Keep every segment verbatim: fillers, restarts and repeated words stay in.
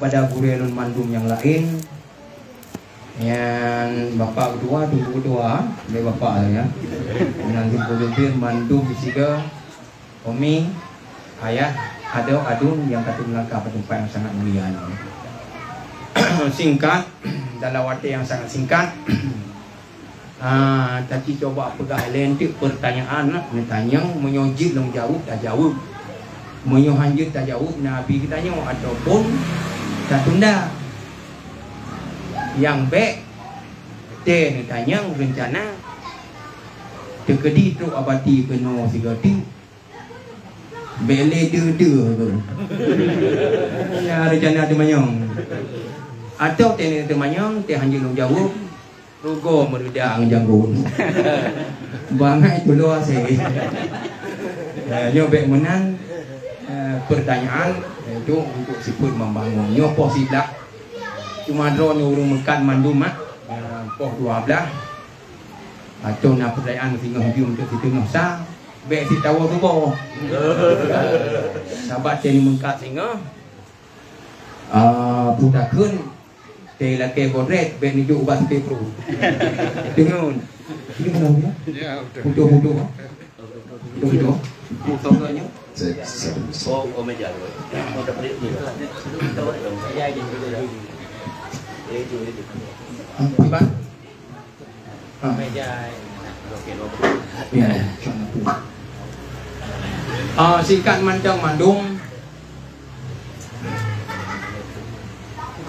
Pada gurée lôn mandum nyang laén, nyan Bapak Ketua, Teungku Ketua, lé Bapak nyan. Nyan Teungku Jubir mandum siga umi, ayah, adoe, aduen nyang ka teulangkah bak teumpat nyang sangat mulia nyoe. Singkat, dalam watée nyang sangat singkat, Ah, tapi cuba peugah lé enteuk peurtanyaan na, neutanyong, meunyoe jeuet lôn jaweueb, tajaweueb. Meunyoe han jeuet tajaweueb, na abéh geutanyoe ataupun tatunda. Nyang bék teuh neutanyong reuncana teukeudi trok abati keunoe sigoe teuk. Bék lé deuh-deuh. Ya, reuncana teumanyong. Atawa teuh neutanyong, teuh han jeuet lôn jaweueb. Rugoe meureuda ngon janggon. Bangai tuloe asée. Eh, nyoe bék meunan, eh, peurtanyaan, eh, itu untuk sifeuet membangun. Nyoe poh siblaih. Cuma droeneuh ureuëng meukat mandum, mak. Eh, poh dua blaih. Atau na peurtanyaan singoh jeuem untuk siteungoh sa, bék sitawoe tuboh. Sabat teuh meukat singoh. Ah, putakheun Teuh lakée bodret, bék neujok ubak Sipri Pro. Deungon. Ini kenapa ya? Ya, udah. Putus-putus. Putus-putus. Putus nyoe. Cek, satu. Oh, oh, meja tu. Oh, dah beri ni. Apa? Ah. Ya, ya. Ah, singkat mantong mandum.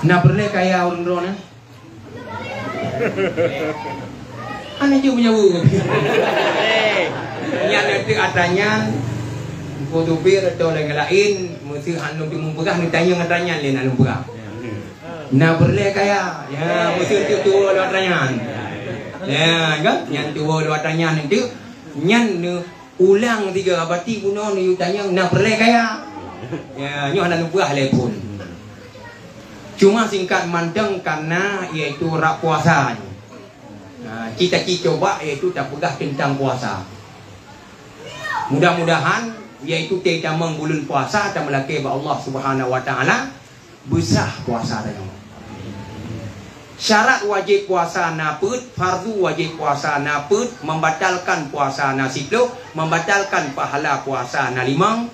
Na peureulée kaya ureuëng droeneuh? Hana jeuet meujaweueb. Nyan nanti atra nyan, Teungku Jubir atau laén-laén, meuseu hana lôn peugah, neutanyong atra nyan lé na lôn peugah. Na peureulée kaya, ya, meuseu tu tuwoe lôn atra nyan. Ya, kan? Nyan tuwoe lôn atra nyan nanti, nyan neu- Ulang tiga abati bunoe neuyue tanyong na peureulée kaya. Ya, nyoe hana neupeugah lé phon. Cuma singkat mantong karena yaitu rab puasa nyoe. Nah, cita-cita coba yaitu tapeugah tentang puasa. Mudah-mudahan yaitu teutamong buleuen puasa tameulakée bak Allah Subhanahu wa Taala. Beusah puasa tanyoe. Syarat wajéb puasa na peuet, fardu wajéb puasa na peuet, membatalkan puasa na siplôh, membatalkan pahala puasa na limong,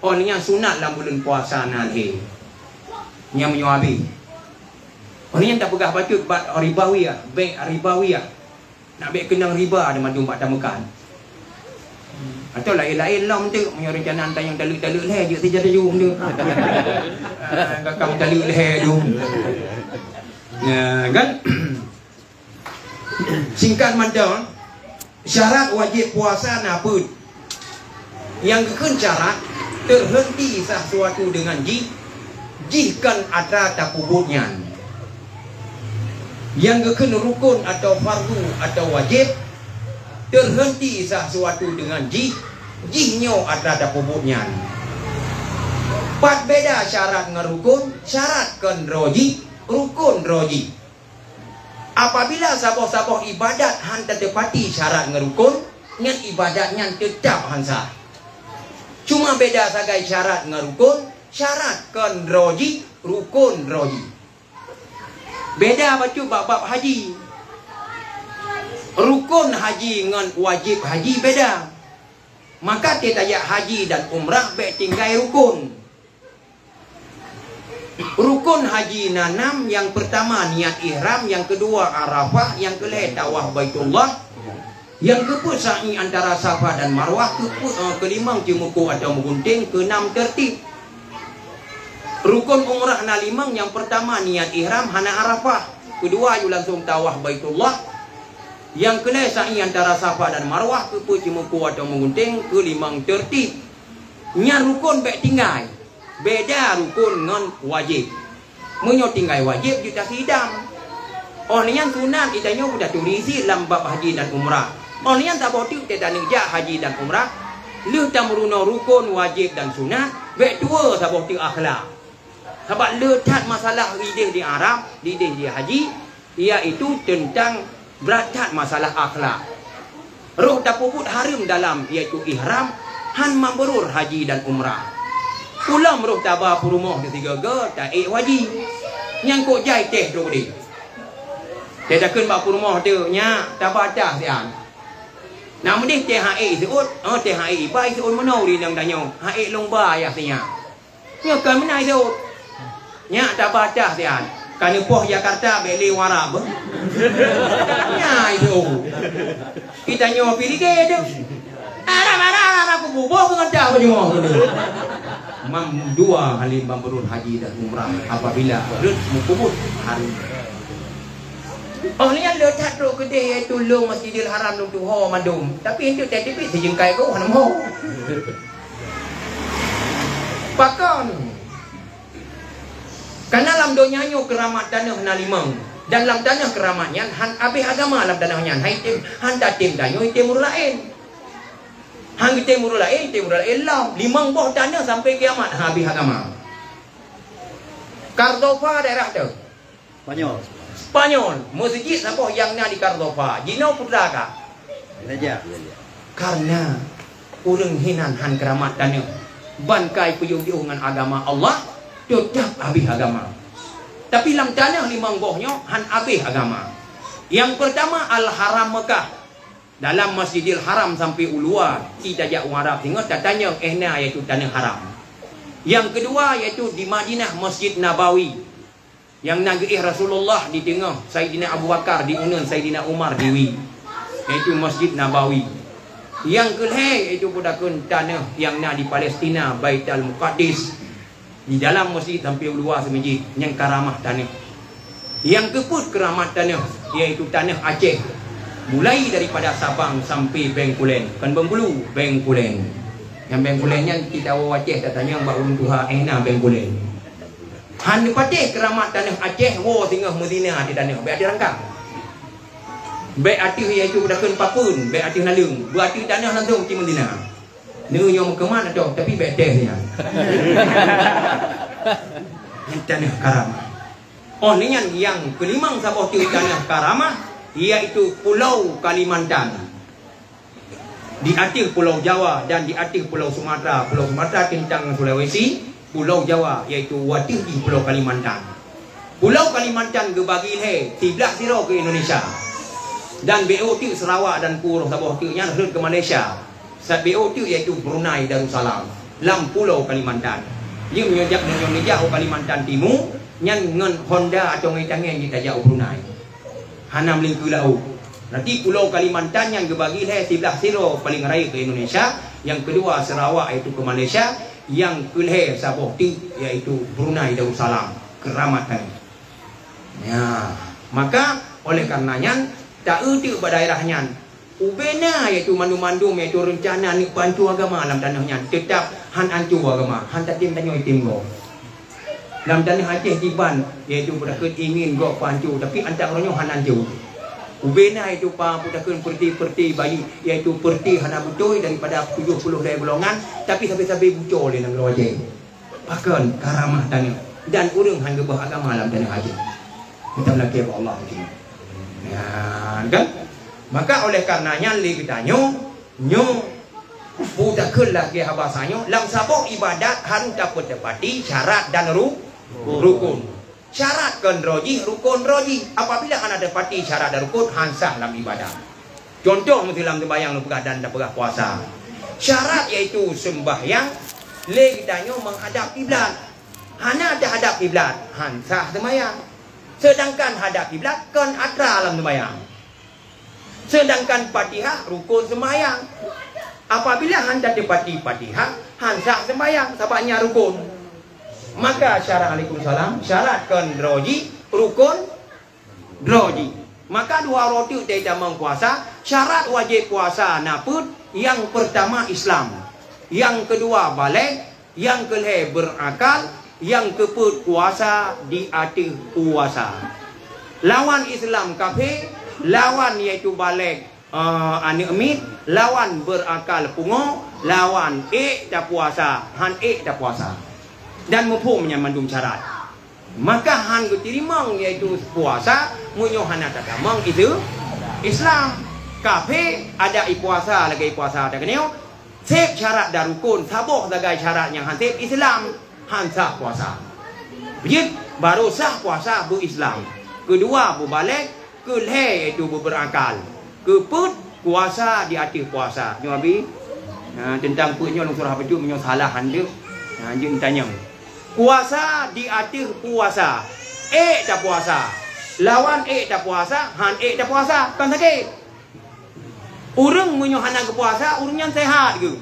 oh nyan sunat lam buleuen puasa na lhée. Nyan meunyoe habéh. Oh nyan tapeugah bacut bak ribawiyah, bék ribawiyah. Nak bék keunong riba ada mandum bak tameukan. Atau laén-laén lom tu, meunyoe rencana tanyong taleuek-taleuek lhée, jeuet saja tajok tu. Ah, kakam taleuek lhée tu. Ya, kan? Singkat mantong, syarat wajéb puasa na peuet. Nyang geukheun syarat, teuheunti sasuatu deungon jih, jih kon atra tapeubuet nyan. Nyang geukheun rukon atawa fardu atawa wajéb, teuheunti sasuatu deungon jih, jih nyoe atra tapeubuet nyan. Pat beda syarat ngon rukon, syarat kon droe jih, rukon droe jih. Apabila saboh-saboh ibadat han tateupati syarat ngon rukon, nyan ibadat nyan teutab han sah. Cuma beda sagai syarat ngon rukon, syarat kon droe jih, rukon droe jih. Beda bacut bak bab haji. Rukon haji ngon wajéb haji beda. Maka teuh tajak haji dan umrah bék tinggai rukon. Rukon haji na nam, nyang peurtama niat ihram, nyang keudua Arafah, nyang keulhée tawaf Baitullah, nyang keupeuet sa'i antara Safa dan Marwah, keupeuet, eh, keulimong ceumeuko atawa meugunténg, keunam teurtib. Rukon umrah na limong, nyang peurtama niat ihram hana Arafah, keudua yue langsong tawaf Baitullah, nyang keulhée sa'i antara Safa dan Marwah, keupeuet ceumeuko atawa meugunténg, keulimong teurtib. Nyan rukon bék tinggai. Beda rukon ngon wajéb. Meunyoe tinggai wajéb jeuet tasidang. Oh nyan sunat, geutanyoe beuturi sit lam bab haji dan umrah. Oh nyan saboh teuk teuh taneuk jak haji dan umrah, lheueh tameurunoe rukon, wajéb dan sunat, bék tuwoe saboh teuk akhlak. Sabab le that masalah idéh di Arab, idéh di haji, yaitu teuntang brat that masalah akhlak. Roh tapeubuet hareuem dalam, yaitu ihram, han mabrur haji dan umrah. Pulang roh taba peurumoh teuh sigoe-goe, taék u haji. Nyang kok jai teh trok udeh. Teutakheun bak peurumoh teuh, "Nyak, taba tah siat." "Na meudeh teh han ék seuôt?" "Oh, teh han ék iba seuôt meunoe ureueng inong tanyoe. Han ék lôn ba ayah sinyak." "Nyoe kon meunan seuôt." "Nyak, taba tah siat." "Ka neupoh Jakarta, bèk lé u Arab beuh. Nyan seuôt." Geutanyoe pih ligé teuh. Arab, Arab, Arab, kubu boh ngon tah beujeumoh keunoe. Mandua halim bang beurôn haji dan umrah apabila rhot meukeubut hari. Oh, nyan le that trok keudeh, yaitu lôn Masjidil Haram lôn tuho mandum. Tapi enteuk that tipéh sijeungkai goh hana meuho. Pakon? Karena lam donya nyoe keuramat taneuh na limong. Dan lam taneuh keuramat nyan han abéh agama lam taneuh nyan. Han item, han tatem tanyoe item ureueng laén. Han geutem ureueng laén, item ureueng laén lom. Limong boh taneuh sampai kiamat han abéh agama. Córdoba daerah teuh. Spanyol. Spanyol, meuseujid saboh nyang na di Córdoba. Jinoe peue teuma ka? Gereja. Karena ureueng hinan han keuramat taneuh. Ban ka ipeujeuet-jeuet ngon agama Allah, teutap abéh agama. Tapi lam taneuh limong boh nyoe han abéh agama. Nyang peurtama Al-Haram Mekah. Dalam Masjidil Haram sampai u luwa, ci tajak u Arab singoh tatanyong, eh, na, yaitu taneuh haram. Nyang keudua yaitu di Madinah Masjid Nabawi. Nyang na geuéh Rasulullah di teungoh, Saidina Abu Bakar di uneuen, Saidina Umar di wie, yaitu Masjid Nabawi. Nyang keulhée yaitu peue takheun taneuh nyang na di Palestina, Baitul Muqaddis. Di dalam masjid sampai u luwa seumeujid nyang karamah taneuh. Nyang keupeuet keuramat taneuh, yaitu taneuh Aceh, mulai daripada Sabang sampai Bengkulen, kon Bengkulu, Bengkulen. Nyang Bengkulen nyan kita woe Aceh tatanyong bak ureueng tuha, eh, na Bengkulen. Han neupatéh keuramat taneuh Aceh, woe singoh meuzina di taneuh, bèk ateueh rangkang. Bèk ateueh yaitu peue takheun papeuen, bèk ateueh naleueng, beu ateueh taneuh langsung ci meuzina. Neu nyoe meukeumah atau, tapi bèk teh nyan. Nyan taneuh karamah. Oh, nyan nyang keulimong saboh teuk taneuh karamah, yaitu Pulau Kalimantan. Di ateueh Pulau Jawa dan di ateueh Pulau Sumatera. Pulau Sumatera teuntang Sulawesi, Pulau Jawa, yaitu u ateueh jih Pulau Kalimantan. Pulau Kalimantan geubagi lhèe, siblah sidroe keu Indonesia. Dan bèk teuk Sarawak dan Kuroh saboh teuk nyan rhot keu Malaysia. Sa-, bèk teuk yaitu Brunei Darussalam lam Pulau Kalimantan. Jeuem nyoe jak, nyoe neujak u Kalimantan Timu, nyan ngon Honda atau ngon tangen jih tajak u Brunei. Hana meulingkue laôt. Berarti Pulau Kalimantan nyan geubagi lhèe, siblah sidroe paleng rayeuk keu Indonesia, nyang keudua Sarawak yaitu keu Malaysia, nyang keulhèe saboh teuk yaitu Brunei Darussalam, keuramat taneuh. Ya, maka oleh karena nyan, ta-eu teuk bak daerah nyan, ubé na yaitu mandum-mandum yaitu reuncana neuk peuhanco agama lam tanoh nyan, teutap han hanco agama, han tatem tanyoe item gob. Lam tanoh Aceh kiban, yaitu peue takheun ingin gob peuhanco, tapi antak uroe nyoe han hanco. Ubé na yaitu pa-, peue takheun peureuté-peureuté bayi, yaitu peureuté hana beutôi daripada tujoh ploh lhèe golongan, tapi sabe-sabe buco lé nanggroe Aceh. Pakon karamah tanoh dan ureueng han geuboh agama lam tanoh Aceh. Meutamlakée bak Allah mungkin. Ya, kan? Maka oleh karena nyan lé geutanyoe, nyoe, peue takheun lagée haba sanyoe, lam saboh ibadat harôh tapeutepati syarat dan ru-, rukun. Syarat kon droe jih, rukun droe jih. Apabila hana teupati syarat dan rukun, han sah lam ibadat. Contoh, meuseulam seumbahyang lôn peugah dan tapeugah puasa. Syarat yaitu seumbahyang lé geutanyoe meuhadap kiblat. Hana teuhadap kiblat, han sah seumbahyang. Seudangkan hadap kiblat kon atra lam seumbahyang. Seudangkan Fatihah rukon seumbahyang. Apabila han tateupati Fatihah, han sah seumbahyang, sabab nyan rukon. Maka syarat, alaikum salam, syarat kon droe jih, rukon droe jih. Maka dua uroe teuk teutamong puasa, syarat wajéb puasa na peuet, nyang peurtama Islam, nyang keudua balek, nyang keulhée beurakal, nyang keupeuet kuasa di ateueh kuasa. Lawan Islam kafé, lawan yaitu balek, eh, aneuk miet, lawan beurakal pungo, lawan ék tapuasa, han ék tapuasa. Dan muphom nyan mandum syarat. Maka han geuteurimong yaitu puasa meunyoe hana tatamong itu Islam. Kafé adak ipuasa lagée ipuasa takeunyoe, Seb syarat dan rukun, saboh sagai syarat nyang han seb, Islam, han sah puasa. Jeuet, baru sah puasa beu Islam. Keudua, beubalek. Keulhèe, yaitu beuberakal. Keupeuet, kuasa di ateueh puasa. Nyoe abi, ha, teuntang peuet nyoe lôn surah bacut, meunyoe salah han deuek. Ha, jeuet tanyong. Kuasa di ateueh puasa. Ék tapuasa. Lawan ék tapuasa, han ék tapuasa. Kon sakét. Ureuëng meunyoe hana geupuasa, ureuëng nyan sehat geuh.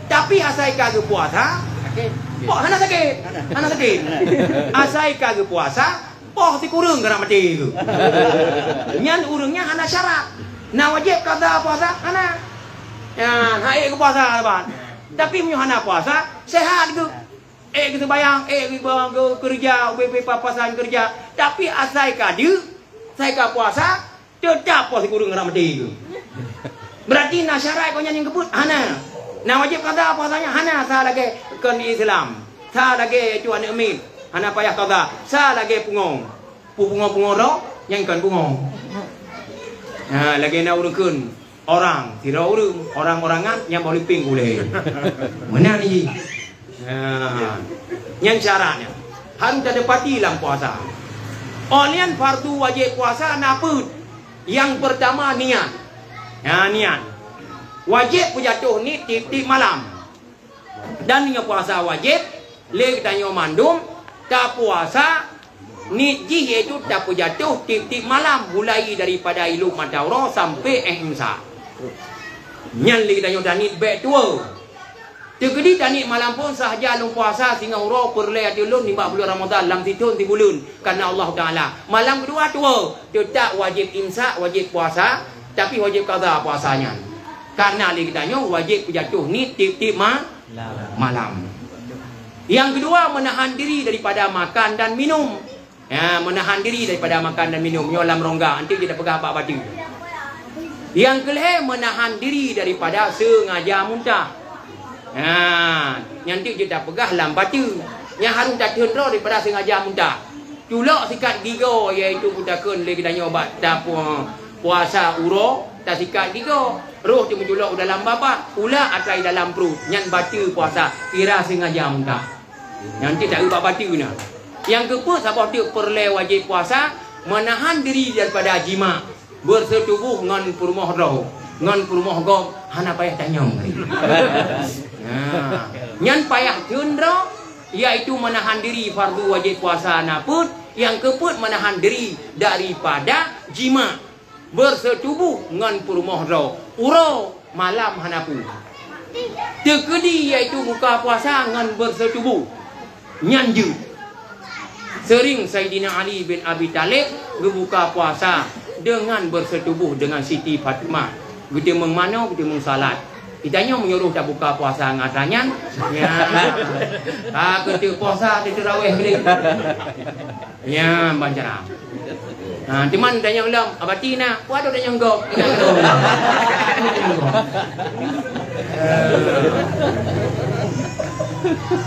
Tapi asai ka geupuasa, Sakét. poh hana sakét. Hana sakét. Asai ka geupuasa, poh sikureueng keuneuk maté geuh. Nyan ureuëng nyan hana syarat. Na wajéb kada puasa? Hana. Ya, han ék geupuasa saban. Tapi meunyoe hana puasa, sehat geuh. Ék geuseumbahyang, ék geu-, geu-, keureuja, ubé-bé papasan keureuja. Tapi asai ka deuk, asai ka puasa, teutap poh sikureueng keuneuk maté geuh. Berarti na syarat gobnyan nyang geupeuet? Hana. Na wajéb kada puasa nyan? Hana, sa lagée kon Islam. Sa lagée yaitu aneuëk miet, hana payah kada. Sa lagée pungo. Pu-, pungo-pungo droe, nyang kon pungo. Ha, lagée na ureuëng kheun, orang, sidroe ureuëng, orang-orangan nyang boh lipéng ulée. Meunan jih. Ha. Nyan syarat nyan. Harôh tateupati lam puasa. Óh lheueh nyan fardu wajéb puasa na peuet. Nyang peurtama niat. Ha, niat. Wajéb peujatoh niet tieb-tieb malam. Dan nyoe puasa wajéb, lé geutanyoe mandum tapuasa, niet jih yaitu tapeujatoh tieb-tieb malam, mulai daripada ilop mata uroe sampoe éh imsak. Nyan lé geutanyoe taniet bék tuwoe. Teukeudi taniet malam phon, sah jak lôn puasa singoh uroe peureulée ateueh lôn nibak buleuen Ramadhan lam sithon sibuleuen kareuna Allah Taala. Malam keudua tuwoe, teutap wajéb imsak, wajéb puasa, tapi wajéb kada puasa nyan. Kareuna lé geutanyoe wajéb peujatoh niet tieb-tieb ma-, malam. Nyang keudua, meunahan diri daripada makan dan minum. Ya, meunahan diri daripada makan dan minum. Nyoe lam rongga, eunteuk jeuet tapeugah bak bateue. Nyang keulhée, meunahan diri daripada seungaja muntah. Ya, nyan eunteuk jeuet tapeugah lam bateue. Nyang harôh tateun droe daripada seungaja muntah. Culok sikat gigoe, yaitu geutakheun lé geutanyoe bak tapu-, puasa uroe, tasikat gigoe. Roh teumeuculok u dalam babah, ulat atra i dalam pruet, nyan bateue puasa, pira seungaja muntah. Nyan cit taeu bak bateue na. Nyang keupeuet saboh teuk peureulée wajéb puasa, meunahan diri daripada jima, beuseutuboh ngon peurumoh droe, ngon peurumoh gob, hana payah tanyong. Nah, nyan payah teun droe, yaitu meunahan diri fardu wajéb puasa na peuet, nyang keupeuet meunahan diri daripada jima. Beuseutuboh ngon peurumoh droe, uroe malam hana peue. Teukeudi yaitu buka puasa ngon beuseutuboh. Nyan jeuet. Seuring Saidina Ali bin Abi Thalib geubuka puasa deungon beuseutuboh deungon Siti Fatimah. Geuteumeung manoe, geuteumeung salat. Geutanyoe meunyoe roh tabuka puasa ngon atra nyan, nyan. Ka keuteuk puasa, keuteuk raweh geude. Nyan ban cara. Ha, teuma tanyong lom, abati na, peue ado tanyong gob?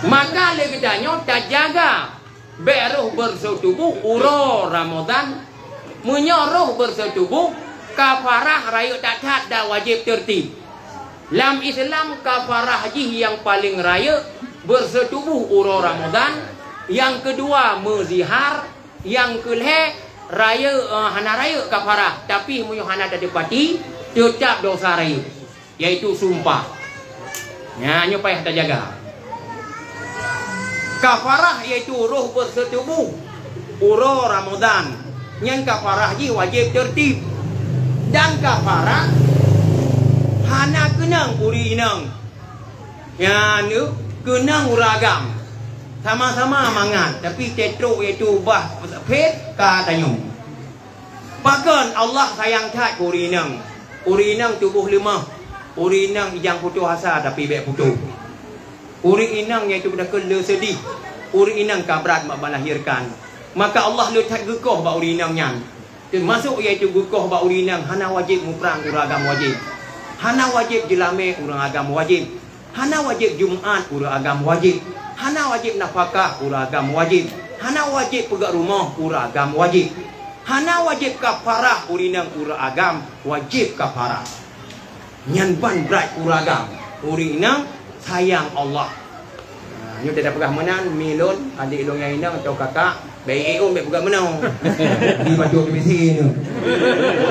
Maka lé geutanyoe tajaga. Bék roh beuseutuboh uroe Ramadhan. Meunyoe roh beuseutuboh, kafarah rayeuk that-that dan wajéb teurtib. Lam Islam, kafarah jih nyang paleng rayeuk beuseutuboh uroe Ramadhan, nyang keudua meuzihar, nyang keulhée rayeuk, eh, hana rayeuk kafarah, tapi meunyoe hana tateupati, teutap dosa rayeuk. Yaitu sumpah. Nyan nyoe payah tajaga. Kafarah yaitu roh beuseutuboh uroe Ramadhan. Nyan kafarah jih wajéb teurtib. Dan kafarah hana keunong ureuëng inong. Nyan keunong ureuëng agam. Sama-sama mangat, tapi teutôk yaitu bah phét ka tanyong. Pakon Allah sayang that keu ureuëng inong? Ureuëng inong tuboh leumoh, ureuëng inong ijang putôh asa tapi bék putôh. Ureuëng inong yaitu beudakeuh le seudeh, ureuëng inong ka brat bak melahirkan. Maka Allah le that geukoh bak ureuëng inong nyan. Teumasok yaitu geukoh bak ureuëng inong hana wajéb muprang ureuëng agam wajéb. Hana wajéb jeulamé ureuëng agam wajéb. Hana wajéb Jumat ureuëng agam wajéb. Hana wajéb nafakah ureuëng agam wajéb. Hana wajéb peugöt rumoh ureuëng agam wajéb. Hana wajéb kafarah ureuëng inong ureuëng agam wajéb kafarah. Nyan ban brat ureuëng agam. Ureueng inong sayang Allah. Ha, nyoe teuka peugah meunan, mi lôn, adik lôn nyang inong atau kakak, bèk ék ôn, bèk peugah meunoe. Di bacut di bisi nyoe.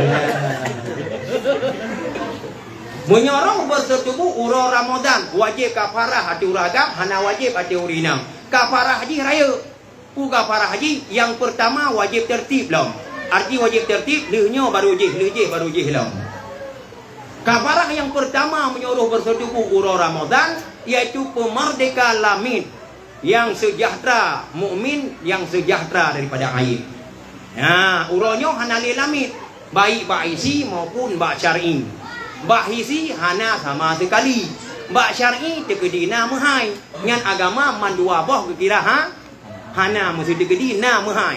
Ya. Meunyoe roh beuseutuboh uroe Ramadhan, wajéb kafarah ateueh ureueng agam, hana wajéb ateueh ureueng inong. Kafarah jih rayeuk. Peue kafarah jih? Nyang peurtama wajéb teurtib lom. Arti wajéb teurtib, lheueh nyoe barô jéh, lheueh jéh barô jéh lom. Kafarah nyang peurtama meunyoe roh beuseutuboh uroe Ramadhan, yaitu peumerdeka lamiet nyang seujahteura, mukmin nyang seujahteura daripada aéb. Nah, uroe nyoe hana lé lamiet, baik bak hisi maupun bak syar'i. Bak hisi hana sama seukali. Bak syar'i teukeudi na meuhai. Nyan agama mandua boh geukira ha, hana, meuseuti teukeudi na meuhai.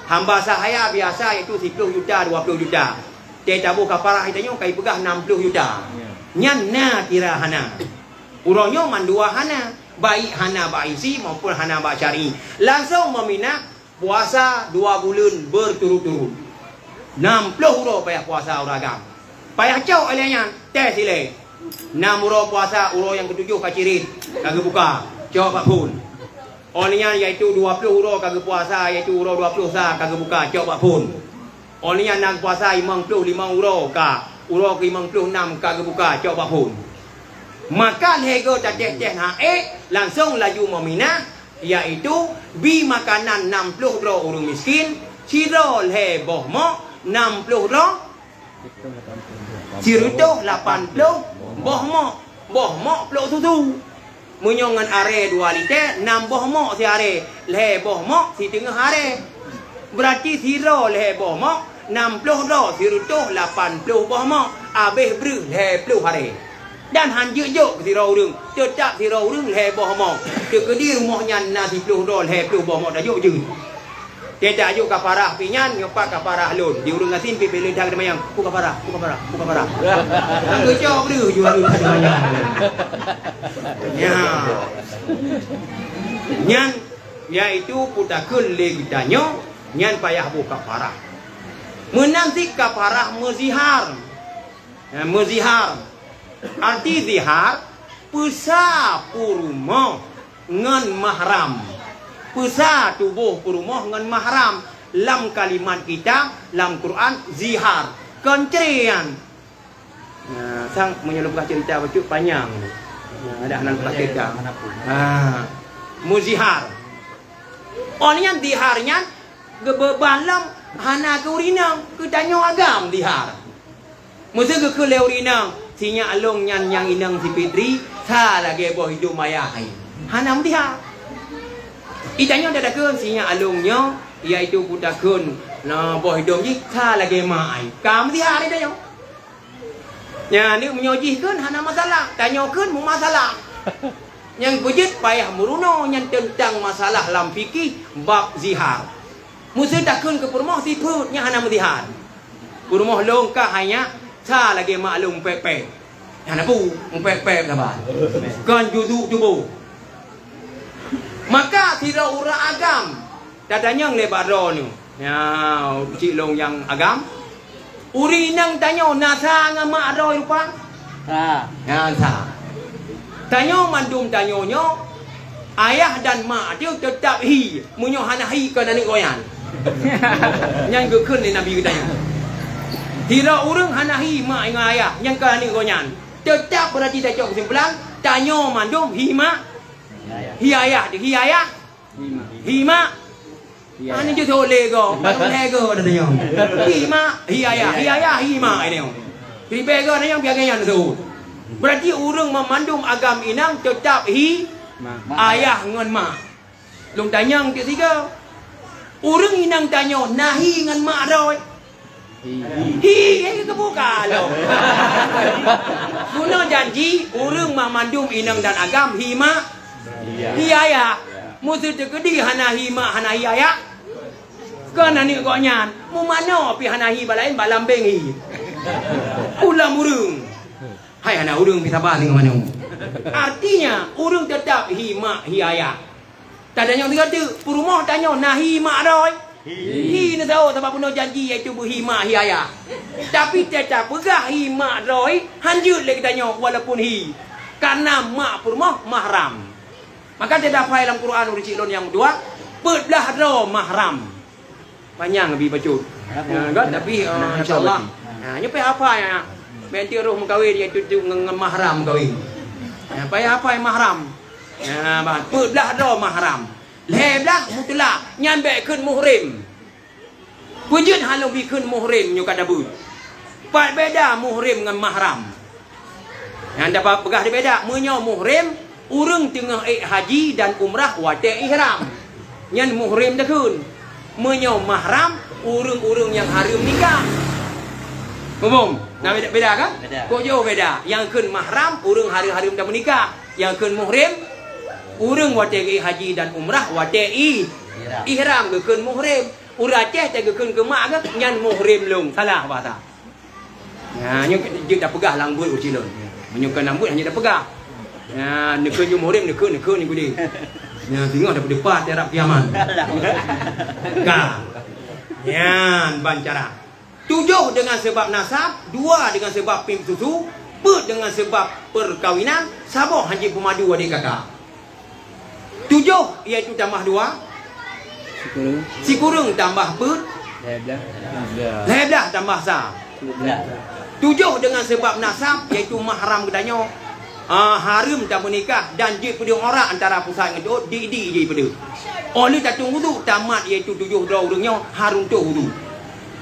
Hamba sahaya biasa yaitu siploh juta, dua ploh juta. Teutabôh kafarah tanyoe ka ipeugah nam ploh juta. Nyan na kira hana. Uroe nyoe mandua hana, baik hana bak hisi maupun hana bak syar'i. Langsong meuminah puasa dua buleuen beuturut-turut. Nam ploh uroe payah puasa ureueng agam. Payah cok lé nyan, tes ilée. Nam uroe puasa, uroe nyang keutujoh ka cirét, ka geubuka, cok bak phon. Oh nyan yaitu dua ploh uroe ka geupuasa, yaitu uroe dua ploh sa ka geubuka, cok bak phon. Oh nyan na geupuasa limong ploh limong uroe ka, uroe keu limong ploh nam ka geubuka, cok bak phon. Maka lhée goe tatéh-téh na ék, langsong laju meuminah, yaitu bi makanan nam ploh droe ureueng miskin, sidroe lhée boh mok, nam ploh droe, sireutôh lapan ploh boh mok, boh mok plôk susu. Meunyoe ngon aré dua liter, nam boh mok siaré, lhée boh mok siteungoh aré. Beurati sidroe lhée boh mok, nam ploh droe, sireutôh lapan ploh boh mok, abéh breuh lhée ploh aré. Dan han jeuet jok keu sidroe ureueng, teutab sidroe ureueng lhée boh mok. Teukeudi rumoh nyan na siploh droe lhée ploh boh mok tajok jeuet. Teutab jok kafarah pih nyan, nyoe pat kafarah lôn. Di ureueng gasien pih bèk lé that teumayang. Peue kafarah, peue kafarah, peue kafarah. Nyang geucok breuh ju harôh that teumayang. Nya. Nyan, yaitu peutakheun lé geutanyoe, nyan payah boh kafarah. Meunan cit kafarah meuzihar. Ya, meuzihar. Arti zihar, peusa peurumoh ngon mahram. Peusa tuboh peurumoh ngon mahram. Lam kalimat kitab, lam Quran, zihar. Kon cré nyan. Nah, sang meunyoe lôn peugah cerita bacut panyang. Nah, ada hana lôn peugah cerita. Ha. Meuzihar. Oh nyan zihar nyan geubeuban lom hana keu ureueng inong, keu tanyoe agam zihar. Meuseu geukheun lé ureueng inong, "Si nyak lôn nyan nyang inong si Fitri, sa lagée boh idom ayah hai." Hana meuzihar. Itanyoe tatakheun, "Si nyak lôn nyoe, yaitu peutakheun na boh idom jih, sa lagée mak hai." Ka meuzihar itanyoe. Nyan, meunyoe jih kheun hana masalah, tanyoe kheun meumasalah. Nyang beujeuet payah meurunoe nyan teuntang masalah lam fikih bab zihar. Meuseu takheun keu peurumoh sifeuet nyang hana meuzihar. Peurumoh lôn ka hai nyak, sa lagée mak lôn mupék-pék. Hana peue, mupék-pék saban. Kon judu tuboh. Maka sidroe ureueng agam tatanyong lé bak droeneuh. Nyoe, cit lôn nyang agam. Ureueng inong tanyoe na sa ngon mak droe rupa? Sa. Nyan sa. Tanyoe mandum tanyoe nyoe, ayah dan mak teuh teutab hi. Meunyoe hana hi, kon aneuk gobnyan. Nyan geukheun lé Nabi geutanyoe. Sidroe ureueng hana hi mak ngon ayah, nyan kon aneuk gobnyan. Teutab beurati tacok keusimpulan, tanyoe mandum hi mak, hi ayah, hi ayah. Hi mak. Hi mak. Hi ayah. Ani jeuet lé go, baru lhée go dah tanyong. Hi mak, hi ayah, hi ayah, hi mak, ini. Ribée go tanyong, biar nyan tu. Berarti ureueng meumandum agam inong teutab hi ayah ngon mak. Lôn tanyong tiep sigoe. Ureueng inong tanyoe na hi ngon mak droe? Hi. Hi, eh, keubuka lom. Guna janji, ureueng meumandum inong dan agam hi mak, hi ayah. Meuseu teukeudi hana hi mak, hana hi ayah. Kon aneuk gobnyan, meumanoe pih hana hi balaén bak lambeng hi. Ulam ureueng. Hai hana ureueng pih saban ngon manoe. Artinya, ureueng teutab hi mak, hi ayah. Tanyong sigoe teuk, peurumoh tanyoe na hi mak droe? Hi. Hi neusaho sabab bunoe janji yaitu beuhi mak hi ayah. Tapi teutab peugah hi mak droe, han jeuet lé geutanyoe walaupun hi. Karena mak peurumoh mahram. Maka teudapat lam Quran ureuëng cik lôn nyang dua, peuet blah droe mahram. Panyang bi bacut. Kenapa? Ya, kan? Kenapa? Tapi, eh, nah, insya Allah. Nah, nyoe payah hafai ya. Meuntui roh meukawen iaitu tu ngon, ngon mahram meukawen. Ya, payah hafai mahram. Ya, bah, peuet blah droe mahram. Lhée blah mutlak, nyan bék kheun muhrim. Peue jeuet hana bi kheun muhrim nyoe ka tabeuet. Pat beda muhrim ngon mahram. Nyang dapat peugah dibeda, meunyoe muhrim, ureuëng teungoh ék haji dan umrah watée ihram. Nyan muhrim takheun. Meunyoe mahram, ureuëng-ureuëng nyang hareuem nikah. Umum. Nah, beda, beda kan? Beda. Kok jauh beda? Nyang kheun mahram, ureuëng hareuem-hareuem dan meunikah. Nyang kheun muhrim, ureuëng watée ék haji dan umrah watée i-, ihram geukheun muhrim. Ureuëng Aceh teugeukheun keu mak geuh, nyan muhrim lôn. Salah bahasa. Nah, nyoe jeuet tapeugah lam buet ucilon. Meunyoe keu lam buet hanya tapeugah. Nah, neukheun jeuet muhrim, neukheun, neukheun nyang gudeh. Nah, singoh dapeudepa tiarap kiamat. Ka. Nyan ban cara. Tujoh deungon sabab nasab, dua deungon sabab pip susu, peuet deungon sabab peukawinan, saboh hanjeuet peumadu adik kakak. Tujoh, iaitu tambah dua. Sikureueng. Sikureueng tambah peuet. Lhée blah. Lhée blah tambah sa. Tujoh deungon sabab nasab, iaitu mahram geutanyoe. Ah, hareuem tameunikah dan jeuet peudeuh aurat antara pusat ngon tuôt, di-di jeuet peudeuh. Óh lheueh tatueng wudhu tamat, iaitu tujoh droe ureuëng nyoe hareuem tueng wudhu.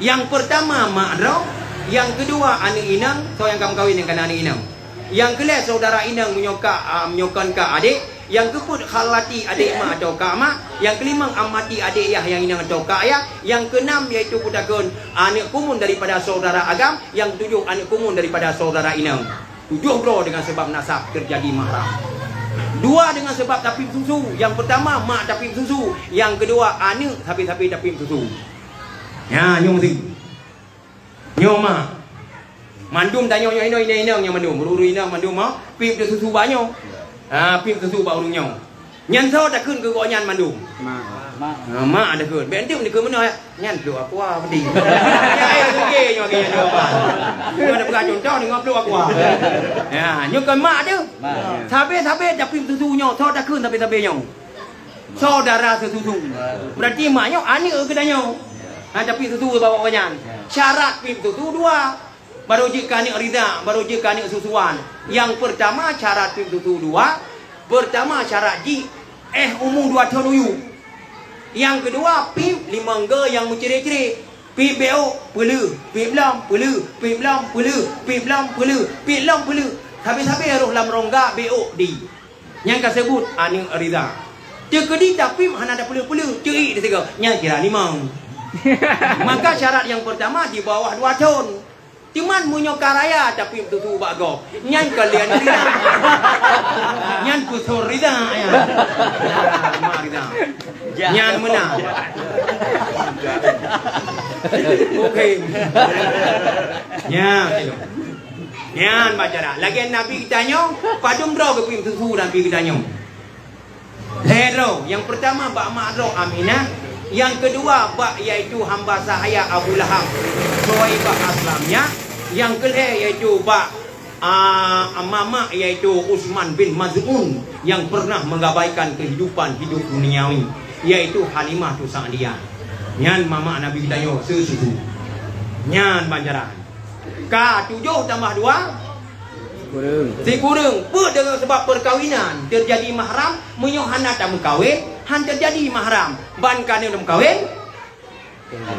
Nyang peurtama mak droe, nyang keudua aneuëk inong, soe nyang ka meukawen nyang kana aneuëk inong. Nyang keulhée syedara inong meunyoe ka, ah, meunyoe kon ka adék, nyang keupeuet khalati adék mak atawa kak mak, nyang keulimong amati adék yah nyang inong atawa kak yah, nyang keunam yaitu peutakon aneuëk kumun daripada syedara agam, nyang keutujôh aneuëk kumun daripada syedara inong. Tujoh droe deungon sabab nasab teujadi mahram. Dua deungon sabab tapip susu. Nyang peurtama mak tapip susu, nyang keudua aneuëk sabe-sabe tapip susu. Nyan, nyoe meusti. Nyoe mak. Mandum tanyoe nyoe inong, inong, inong nyoe mandum. Ureuëng inong mandum mak pip susu bak nyoe. Ha, pip susu bak ureuëng nyoe. Nyan soe takheun keu gobnyan mandum? Mak. Ha, mak takheun. Bék enteuk takheun meunoe. Nyan pluek aqua pedih. Ya, eh, sugeh nyoe lagée nyan pluek aqua. Nyoe na peugah contoh deungon pluek aqua. Ya, nyoe kon mak teuh. Mak. Sabe-sabe tapip susu nyoe, soe takheun sabe-sabe nyoe? Syedara seususu. Berarti mak nyoe aneuëk geutanyoe. Ha, tapip susu bak gobnyan. Syarat pip susu dua. Barô jeuet keu aneuëk ridha, barô jeuet keu aneuëk susuan. Nyang peurtama syarat pip susu dua. Peurtama syarat jih, éh umu dua thon u yup. Nyang keudua, pip limong goe nyang meucre-cre. Pip bék ôk, peuleueh, pip lom, peuleueh, pip lom, peuleueh, pip lom, peuleueh, pip lom, peuleueh. Sabe-sabe roh lam rongga bék ôk di. Nyang ka seubut aneuëk ridha. Teukeudi tapip hana tapeuleueh-peuleueh, ceuik teusigoe, nyan kira limong. Maka syarat nyang peurtama di bawah dua thon. Teuma meunyoe ka raya tapip susu bak gob, nyan kon lé aneuëk ridha. Nyan peusôn ridha nyan. Nah, mak ridha. Nyan meunan. Oke. Nyan, nyan bacara. Lagée Nabi geutanyoe, padum droe geupip susu Nabi geutanyoe. Lhée droe, nyang peurtama bak mak droe Aminah, nyang keudua bak yaitu hamba sahaya Abu Lahab, Suwaibah Aslamiyah, nyang keulhée yaitu bak, a, mamak yaitu Utsman bin Maz'un nyang pernah mengabaikan kehidupan hidup duniawi, yaitu Halimah tu Sa'diyah. Nyan mamak Nabi geutanyoe seususu. Nyan banjaran. Ka tujoh tambah dua? Sikureueng. Sikureueng. Peue deungon sabab peukawinan teujadi mahram, meunyoe hana tameukawen, han teujadi mahram. Ban ka neuk tameukawen,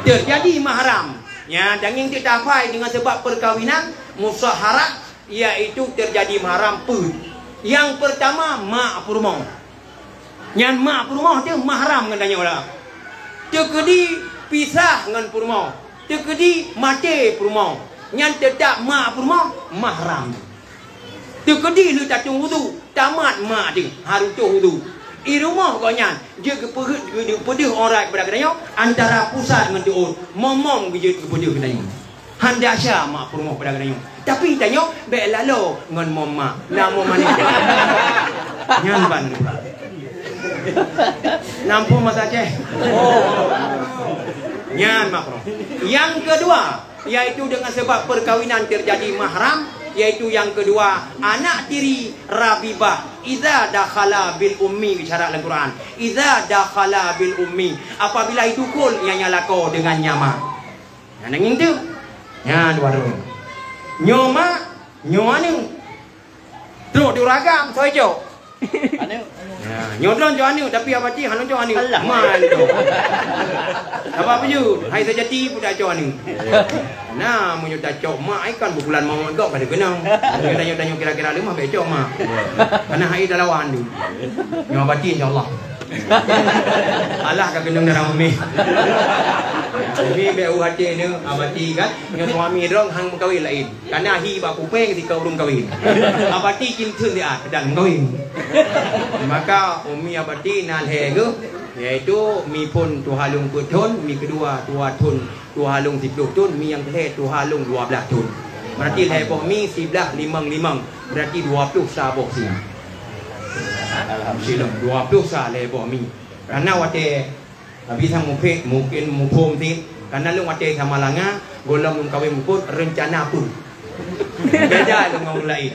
teujadi mahram. Nyan, tangieng teuk tahafai deungon sabab peukawinan, musaharah, yaitu teujadi mahram peue. Nyang peurtama, mak peurumoh. Nyan mak peurumoh teuh mahram ngon tanyoe lah. Teukeudi pisah ngon peurumoh, teukeudi maté peurumoh, nyan teutap mak peurumoh mahram. Teukeudi lheueh tatueng wudhu, tamat mak teuh harôh tueng wudhu. I rumoh gobnyan jeuet geupeugét, geupeudeuh aurat keupada geutanyoe antara pusat ngon tuôt, mom-mom geujeuet geupeudeuh geutanyoe. Han desya mak peurumoh pada geutanyoe. Tapi tanyoe bék lalo ngon mom mak. Na mom manéh. Nyan ban geupeugah. Nampung masa Aceh. Nyan mak peurumoh. Nyang keudua, yaitu deungon sabab peukawinan teujadi mahram, Yaitu nyang keudua, anak tiri Rabibah, idza dakhala bil ummi, syarat lam Quran. Idza dakhala bil ummi, apabila idukul nyang lakoe deungon mak. Nyan ngieng teuh. Nyan dua droe. Nyoe mak, nyoe aneuk. Trok di ureueng agam, soe cok? Aneuk. Ya, nyoe droe cok aneuk, tapi abati hana cok aneuk. Alah. Mak cok. Sabab peue? Hai seujati pun dak cok aneuk. Nah, meunyoe tacok mak ai kan bukulan mawöt gob ka dikeunong. Meunyoe tanyoe-tanyoe kira-kira leumah bèk cok mak. Karena hai dah lawan tu. Nyoe abati insya-Allah. Alah ka keunong darah umi. Umi bèk u até nyoe abati kan. Nyoe suami droe han meukawen laén. Kana hi bak kupeng ketika ureueng kawin. Abati cinteun siat dan meukawen. Maka umi abati na lhèe geuh, yaitu mi phon tuha lôn peuet thon, mi keudua tuha thon, tuha lôn siplôh thon, mi nyang keulhèe tuha lôn dua blaih thon. Berarti lhèe boh mi siblaih limong-limong, berarti dua ploh sa boh siat. Alhamdulillah, dua ploh sa lhèe boh mi. Karena watèe Abi sang muphét, mungken muphom cit. Karena lôn watèe Samalanga, gohlom lôn kawén muphom, reuncana peue? Beda lôn ngon ureueng laén.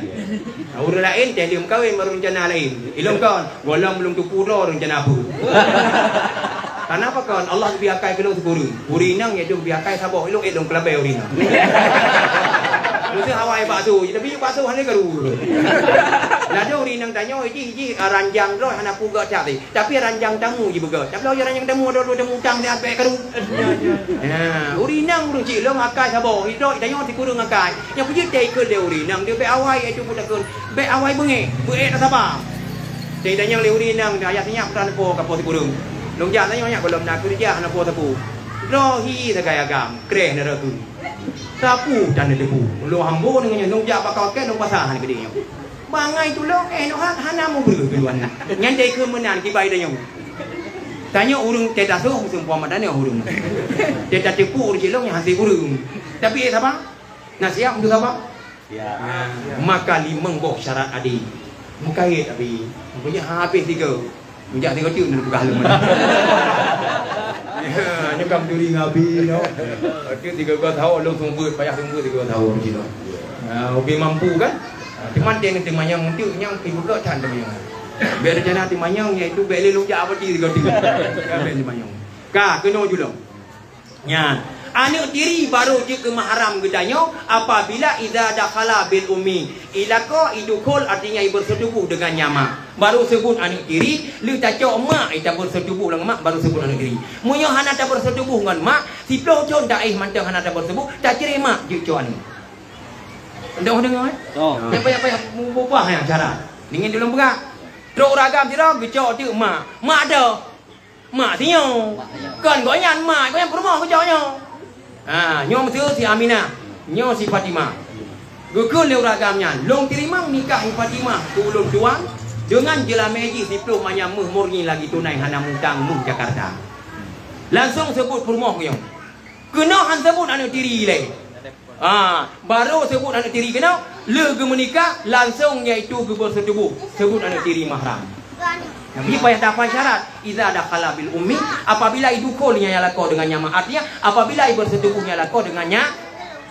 Nah, ureueng laén teuh lheueh meukawen baru reuncana laén. Ilôn kon, gohlom lôn tupu droe reuncana peue? Karena apa kon? Allah geubri akai keu lôn sikureueng. Ureueng inong yaitu geubri akai saboh, ilôn ék lôn keulabèe ureueng inong. Meuseu awai bakso, tapi bakso hana karu. Ladôm ureueng inong tanyoe jih, jih, ah, ranjang droe hana peugah cak tadi. Tapi ranjang tamu jipeugah. Tapi lawyer ranjang tamu, ada dua tamu utang siat bèk karu. Ya, ureueng inong ureueng cilong akai saboh, hidrop tanyoe sikureueng akai. Nyang peujeuet teuikot lé ureueng inong, dia bèk awai, eh, cuba takheun. Bèk awai beungéh, beuék tasaba. Teuitanyong lé ureueng inong, dah ayah seunyak peue na po ka po sikureueng. Lôn jak tanyoe nyak gohlom na keureuja hana po sapeue. Droe hi sagai agam, kreh na ragu. Sapeue dan na debu. Lôn hambo deungon nyan, lôn jak bak kawan kèe, lôn pasa hana keudéh nyoe. Bangai tulông, eh, nyoe han-, hana mubreuh keuluan. Nyan dai keu meunan kibai tanyoe. Tanyoe ureueng teuh tasoh, seumpama tanyoe ureueng. Teuh tateupeue ureueng cilong nyang hase ureueng. Tapi, eh, saba? Na siap untuk saba? Ya. Nah, maka limong boh syarat adé. Meukaét, tapi. Makanya habéh tiga. Meujak tiga tu, nak peugah lom. Ya, nyoe kam turi ngabi, no. Oke, tiga gos tahu, lôn sumbeut, payah sumbeut tiga gos tahu di sini. Ah, oke mampu kan? Ah, cuman dia nanti manyang untuk nyang ibu kau can teumanyang. Bèk rencana teumanyang, iaitu bèk lé lôn jak abati tiga tu. Kan bèk teumanyang. Ka, keunoe julong. Nyan, aneuk tiri barô jeuet keu mahram geutanyoe apabila idza dakhala bil ummi. Ilakoe idukhul artinya ibeursetubuh deungon mak. Barô seubut aneuk tiri, lheueh tacok mak, eh, tabeursetubuh ngon mak, barô seubut aneuk tiri. Meunyoe hana tabeursetubuh ngon mak, siplôh thon taéh mantong hana tabeursetubuh, tacre mak jeuet cok aneuk. Dah deungoe, eh? Oh. Nyang payah-payah mubah nyang cara. Deungon dulu peugah. Trok ureueng agam sidroe geucok teuk mak. Mak dah. Mak sinyoe. Mak sinyoe. Kon gobnyan mak, gobnyan peurumoh geucok nyoe. Ha, nyoe meuseu si Aminah. Nyoe si Fatimah. Geukheun lé ureueng agam nyan, "Lôn teurimong nikah si Fatimah keu ulôn tuan deungon jeulamé jih siplôh manyam méuh murni lagi tunai hana mutang méuh Jakarta." Langsong seubut peurumoh nyoe. Keunoe han seubut aneuk tiri lé. Ah, barô seubut aneuk tiri keunoe, lheueh geumeunikah, langsong yaitu geubeursetubuh, seubut aneuk tiri mahram. Nabi payah tapeugah syarat, "Idza dakhala bil ummi," apabila idukhul nyang lakoe deungon mak. Artinya, apabila ibeursetubuh nyang lakoe deungon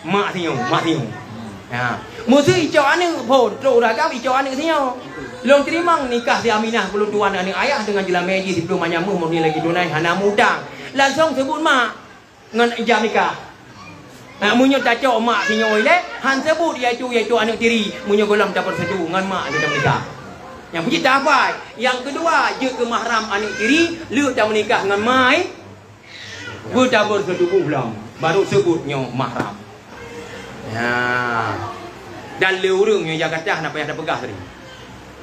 mak sinyoe, mak sinyoe. Ya. Meuseu icok aneuk phon, trok ureueng agam icok aneuk sinyoe. "Lôn teurimong nikah si Aminah keu ulôn tuan aneuk ayah deungon jeulamé jih siplôh manyam méuh murni lagi tunai hana mutang." Langsong seubut mak. Ngon ijab nikah. Nah, meunyoe tacok mak sinyoe ilèe, han seubut yaitu, yaitu aneuk tiri, meunyoe gohlom tabeursetubuh ngon mak lheueh tameunikah. Nyang peujeuet tabai, nyang keudua jeuet keu mahram aneuk tiri, lheueh tameunikah ngon mak, eh, beutabeursetubuh lom, barô seubut nyoe mahram. Ya. Dan lé ureueng nyang Jakarta hana payah tapeugah tadi.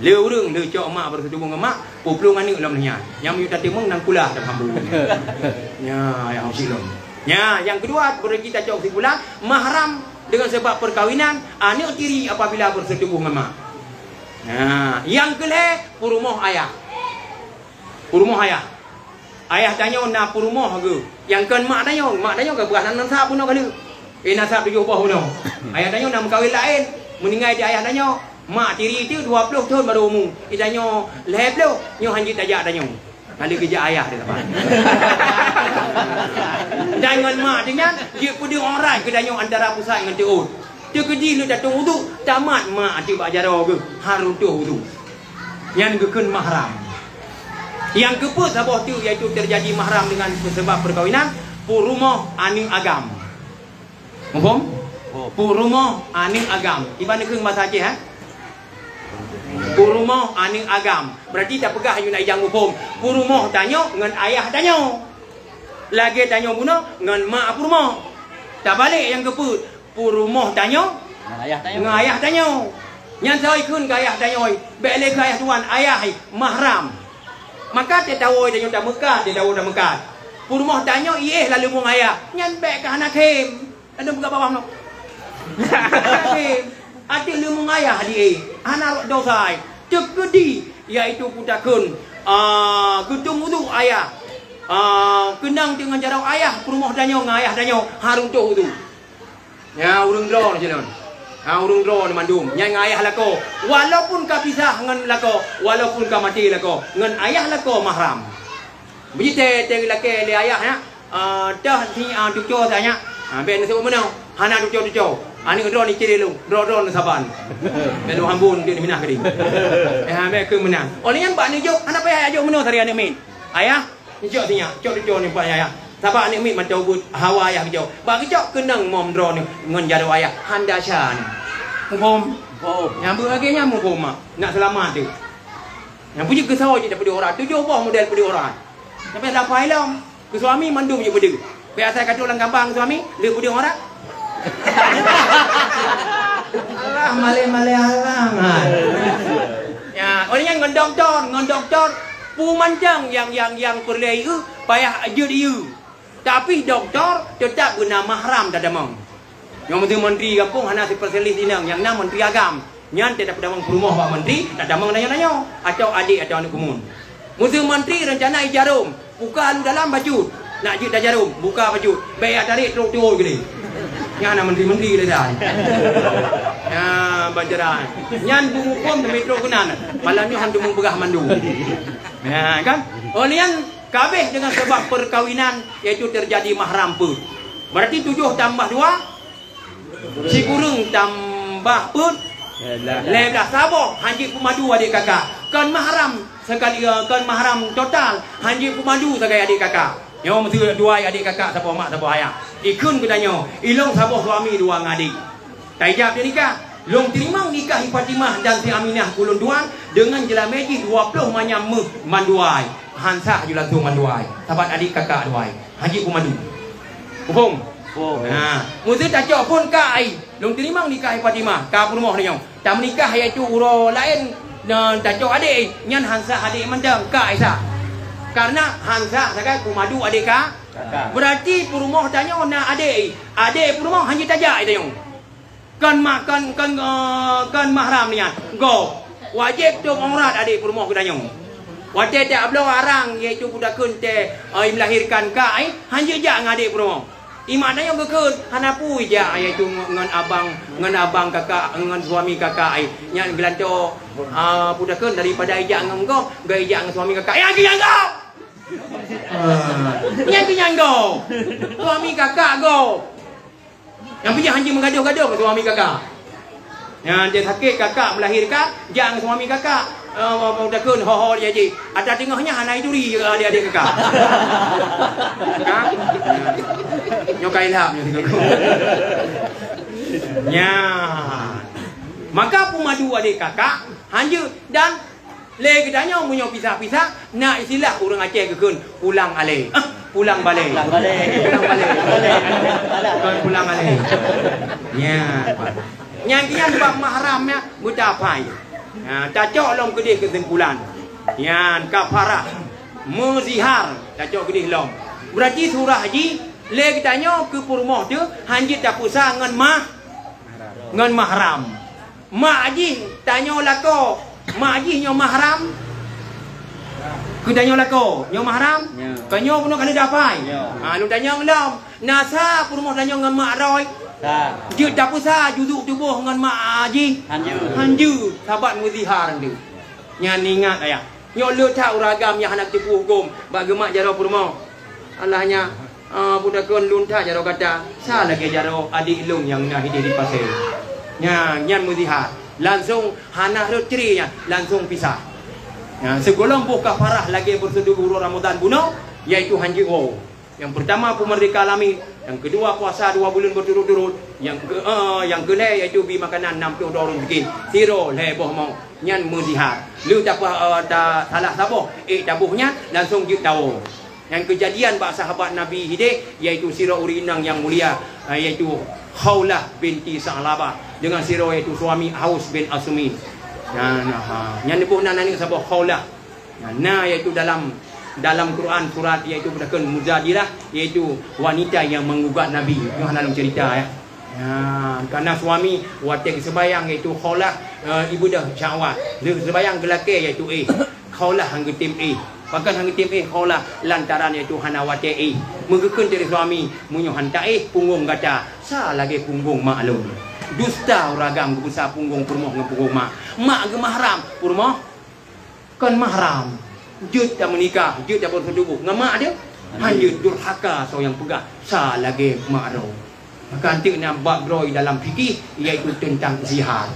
Lé ureueng lé cok mak beursetubuh ngon mak, peuplueng aneuk lom nyan. Nyang meunyoe tateumeung nan kulah dan hambu. Nya, ya, hausi lom. Nya, nyang keudua, beureugi tacok keusimpulan, mahram deungon sabab peukawinan, aneuk tiri apabila beursetubuh ngon mak. Nya, nyang keulhèe, peurumoh ayah. Peurumoh ayah. Ayah tanyoe na peurumoh geuh. Nyang kon mak tanyoe, mak tanyoe ka beuah nan nasab bunoe kali. Eh, nasab tujoh boh bunoe. Ayah tanyoe na meukawen laén. Meuninggai di ayah tanyoe, mak tiri teuh dua ploh thon barô umu. Di tanyoe lhèe ploh, nyoe han jeuet tajak tanyoe. Kali geujak ayah di tempat. Dan ngon mak teuh nyan, jeuet peudeueng orang raih keu tanyoe antara pusat ngon teuôt. Teukeudi leueh tatong udhu, tamat mak ateueh bak jaroe geuh, harôh toh udhu. Nyan geukheun mahram. Nyang keupeuet saboh teuk, yaitu teujadi mahram dengan seubab peukawinan, peurumoh aneuk agam. Muphom? Peurumoh aneuk agam. Iban neukheun basa Aceh, eh? Peurumoh aneuk agam. Berarti tapeugah aneuk ijang muphom. Peurumoh tanyoe ngon ayah tanyoe. Lagée tanyoe bunoe ngon mak peurumoh. Tabalek nyang keupeuet. Peurumoh tanyoe ngon ayah tanyoe. Ngon ayah tanyoe. Nyan sahoe kheun keu ayah tanyoe, bék lé keu ayah tuan, ayah, mahram. Maka teudawoe tanyoe tameukat, teudawoe tameukat. Peurumoh tanyoe iéh lam leumbong ayah, nyan bék ka hana khem. Ladôm peugah babah nyoe. Hana khem. Até leumbong ayah diéh, hana rot dosa. Teukeudi, yaitu peutakheun, ah, geutong udhu ayah. Ah, keunong deungon jaroe ayah, peurumoh tanyoe ngon ayah tanyoe harôh toh udhu. Nyan ureuëng droe nyoe, ha, ureuëng droe nyoe mandum. Nyan ngon ayah lakoe. Walaupun ka pisah ngon lakoe, walaupun ka maté lakoe, ngon ayah lakoe mahram. Beuji tée-tée lakée lé ayah nyan, ah, toh si, ah, cucoe sa nyan. Ha, bék neuseuôt meunoe. Hana cucoe-cucoe. Aneuk droe ni ciri lôn, droe-droe neusaban. Bék lôn hambun deuek neuminah keudéh. Eh, ha, bék keu meunan. Óh lheueh nyan bak neujok, hana payah jak jok meunoe sari aneuk miet. Ayah, Cok sinyak, cok dudoe nibak ayah. Sabab aneuk miet mantong beuet hawa ayah geucok. Bak geucok keunong mom droeneuh ngon jaroe ayah. Han desya nyoe. Muphom? Muphom. Nyang beuet lagée nyan muphom mak. Nak seulamat teuh. Nyang peujeuet keu sawoe jeuet dapeuduek urat. Tujoh boh model peuduek urat. Tapi ada pai lom. Keu suami mandum jeuet peudeuek. Biasa ka trok lam gabang suami, le peudeuek urat. Alah, malée-malée alah, man. Ya, oleh nyan ngon doktor, ngon doktor, peue mantong nyang, nyang, nyang peureulée ié, payah jeuet ié. Tapi doktor teutap beuna mahram tatamong. Nyoe meuseu menteri gampông hana spesialis inong, nyang na menteri agam. Nyan teutab peudamong peurumoh bak menteri, tatamong tanyoe-tanyoe, atau adék atau aneuk keumuen. Meuseu menteri reuncana ijarom, buka lu dalam bacut. Nak jeuet tajarom, buka bacut. Bék ya tarék trok tuwoe keudeh. Nyan na menteri-menteri lé dah. Ya, banjaran. Nyan beuhuköm teumé trok keunan. Malam nyoe han teumé peugah mandum. Ya, kan? Oh, nyan kabeh dengan sebab perkawinan, yaitu terjadi mahram peuet. Berarti tujoh tambah dua, sikureueng tambah peuet, lhèe blah. Saboh, han jeuet peumadu adék kakak. Kon mahram sekali, eh, kon mahram total, han jeuet peumadu sagai adék kakak. Nyoe meuseu dua adék kakak, saboh mak, saboh ayah. Ikheun geutanyoe, ilôn saboh suami dua ngon adék. Taijab di nikah. Lôn teurimong nikah Fatimah dan si Aminah ulôn tuan deungon jeulamé jih dua ploh manyam méuh mandua ai. Han sah ju langsông mandua ai. Sabat adék kakak dua ai. Han jeuet peumadu. Muphom? Muphom. Ha, meuseu tacok phon kak ai. Lôn teurimong nikah Fatimah, ka peurumoh tanyoe. Tameunikah yaitu uroe laén, nyan tacok adék, nyan han sah adék mantong, kak ai sah. Karena han sah sagai peumadu adék ka. Kakak. Berarti peurumoh tanyoe na adék. Adék peurumoh han jeuet tajak tanyoe. Kon ma-, kon, kon, eh, kon mahram nyan. Gob. Wajéb tutup aurat adék peurumoh geutanyoe. Watée tabloe arang, yaitu peutakheun tée, eh, melahirkan kak ai, han jeuet jak ngon adék peurumoh. Imak tanyoe geukheun, hana peue jak, yaitu ngon, ngon abang, ngon abang kakak, ngon suami kakak ai. Nyan geulantoe, ah, peutakheun daripada ijak ngon gob, geu ijak ngon suami kakak. Nyan keuh nyan gob! Ah, nyan keuh nyan gob! Suami kakak gob! Nyang pih han jeuet meugadoh-gadoh ngon suami kakak. Nyan dia sakét kakak melahirkan, jak ngon suami kakak. Eh, takheun ho-ho dia jih. Ata teungoh nyan hana ituri adék-adék kakak. Ha? Nyoe ka ilham nyoe. Nyan. Maka peumadu adék kakak, han jeuet dan Lé geutanyoe meunyoe pisah-pisah, na istilah ureuëng Aceh geukheun pulang alé. Ah, pulang balé. Pulang balé. Pulang balé. Bukan pulang alé. Nya. Nyang kian bab mahram ya, beutapai. Nah, tacok lom keudeh keusimpulan. Nyan kafarah meuzihar tacok keudeh lom. Berarti surah jih lé geutanyoe keu peurumoh teuh han jeuet tapeusa ngon mah, ngon mahram. Mak jih tanyoe lakoe, mak jih nyoe mahram? Keu tanyoe lakoe, nyoe mahram? Nyoe. Keu nyoe bunoe ka lheueh dapai? Nyoe. Ha, lôn tanyong lom. Na sa peurumoh tanyoe ngon mak droe? Sa. Jeuet tapeusa juduk tuboh ngon mak jih? Han jeuet. Han jeuet, sabat meuzihar nyan. Nyan ingat ayah. Nyoe le that ureuëng agam nyang hana teupeue hukôm bak geumat jaroe peurumoh. Alah nyan, ah, peue takheun lôn that jaroe gata, sa lagée jaroe adék lôn nyang na hideh di pasé. Nyan, nyan meuzihar. Langsung hana rhot cre nyan, langsung pisah. Nyan, sigohlom boh kafarah lagée beuseudeue uroe Ramadhan bunoe, yaitu hanjeuet woe. Nyang peurtama, peumeurdeka lamiet. Nyang keudua, puasa dua buleuen beuturot-turot. Nyang ke, eh, nyang keulhée yaitu bri makanan nam ploh dua ureuëng miskin. Sidroe lhée boh mok. Nyan meuzihar. Lheueh tapah, eh, ta-, salah saboh ék taboh nyan, langsung jeuet tawoe. Nyang keujadian bak sahabat Nabi hideh, yaitu sidroe ureuëng inong nyang mulia, eh, yaitu Khaulah binti Sa'labah, deungon sidroe yaitu suami Aus bin Asmi. Nyan, ha, nyan diboh nan aneuk saboh Khaulah. Nah, na yaitu dalam, dalam Quran surat yaitu beudakon Mujadilah, yaitu wanita yang menggugat Nabi. Nyoe hana lom cerita, ya. Ya, karena suami watée geuseumbahyang yaitu Khaulah, eh, ibadah syahwat. Lheueh seumbahyang geulakée yaitu éh. Khaulah han geutem éh. Pakon han geutem éh Khaulah? Lantaran yaitu hana watée éh. Meugeukeun dari suami, meunyoe han ta éh punggong gata, sa lagée punggong mak lôn. Dusta ureuëng agam geubeusa punggong peurumoh ngon punggong mak. Mak geumahram peurumoh. Kon mahram. Jeuet tameunikah, jeuet tabeureusoe tuboh ngon mak teuh. Han jeuet, durhaka soe nyang peugah sa lagée mak droe. Maka anteuk na bab droe dalam fikih, yaitu teuntang zihar.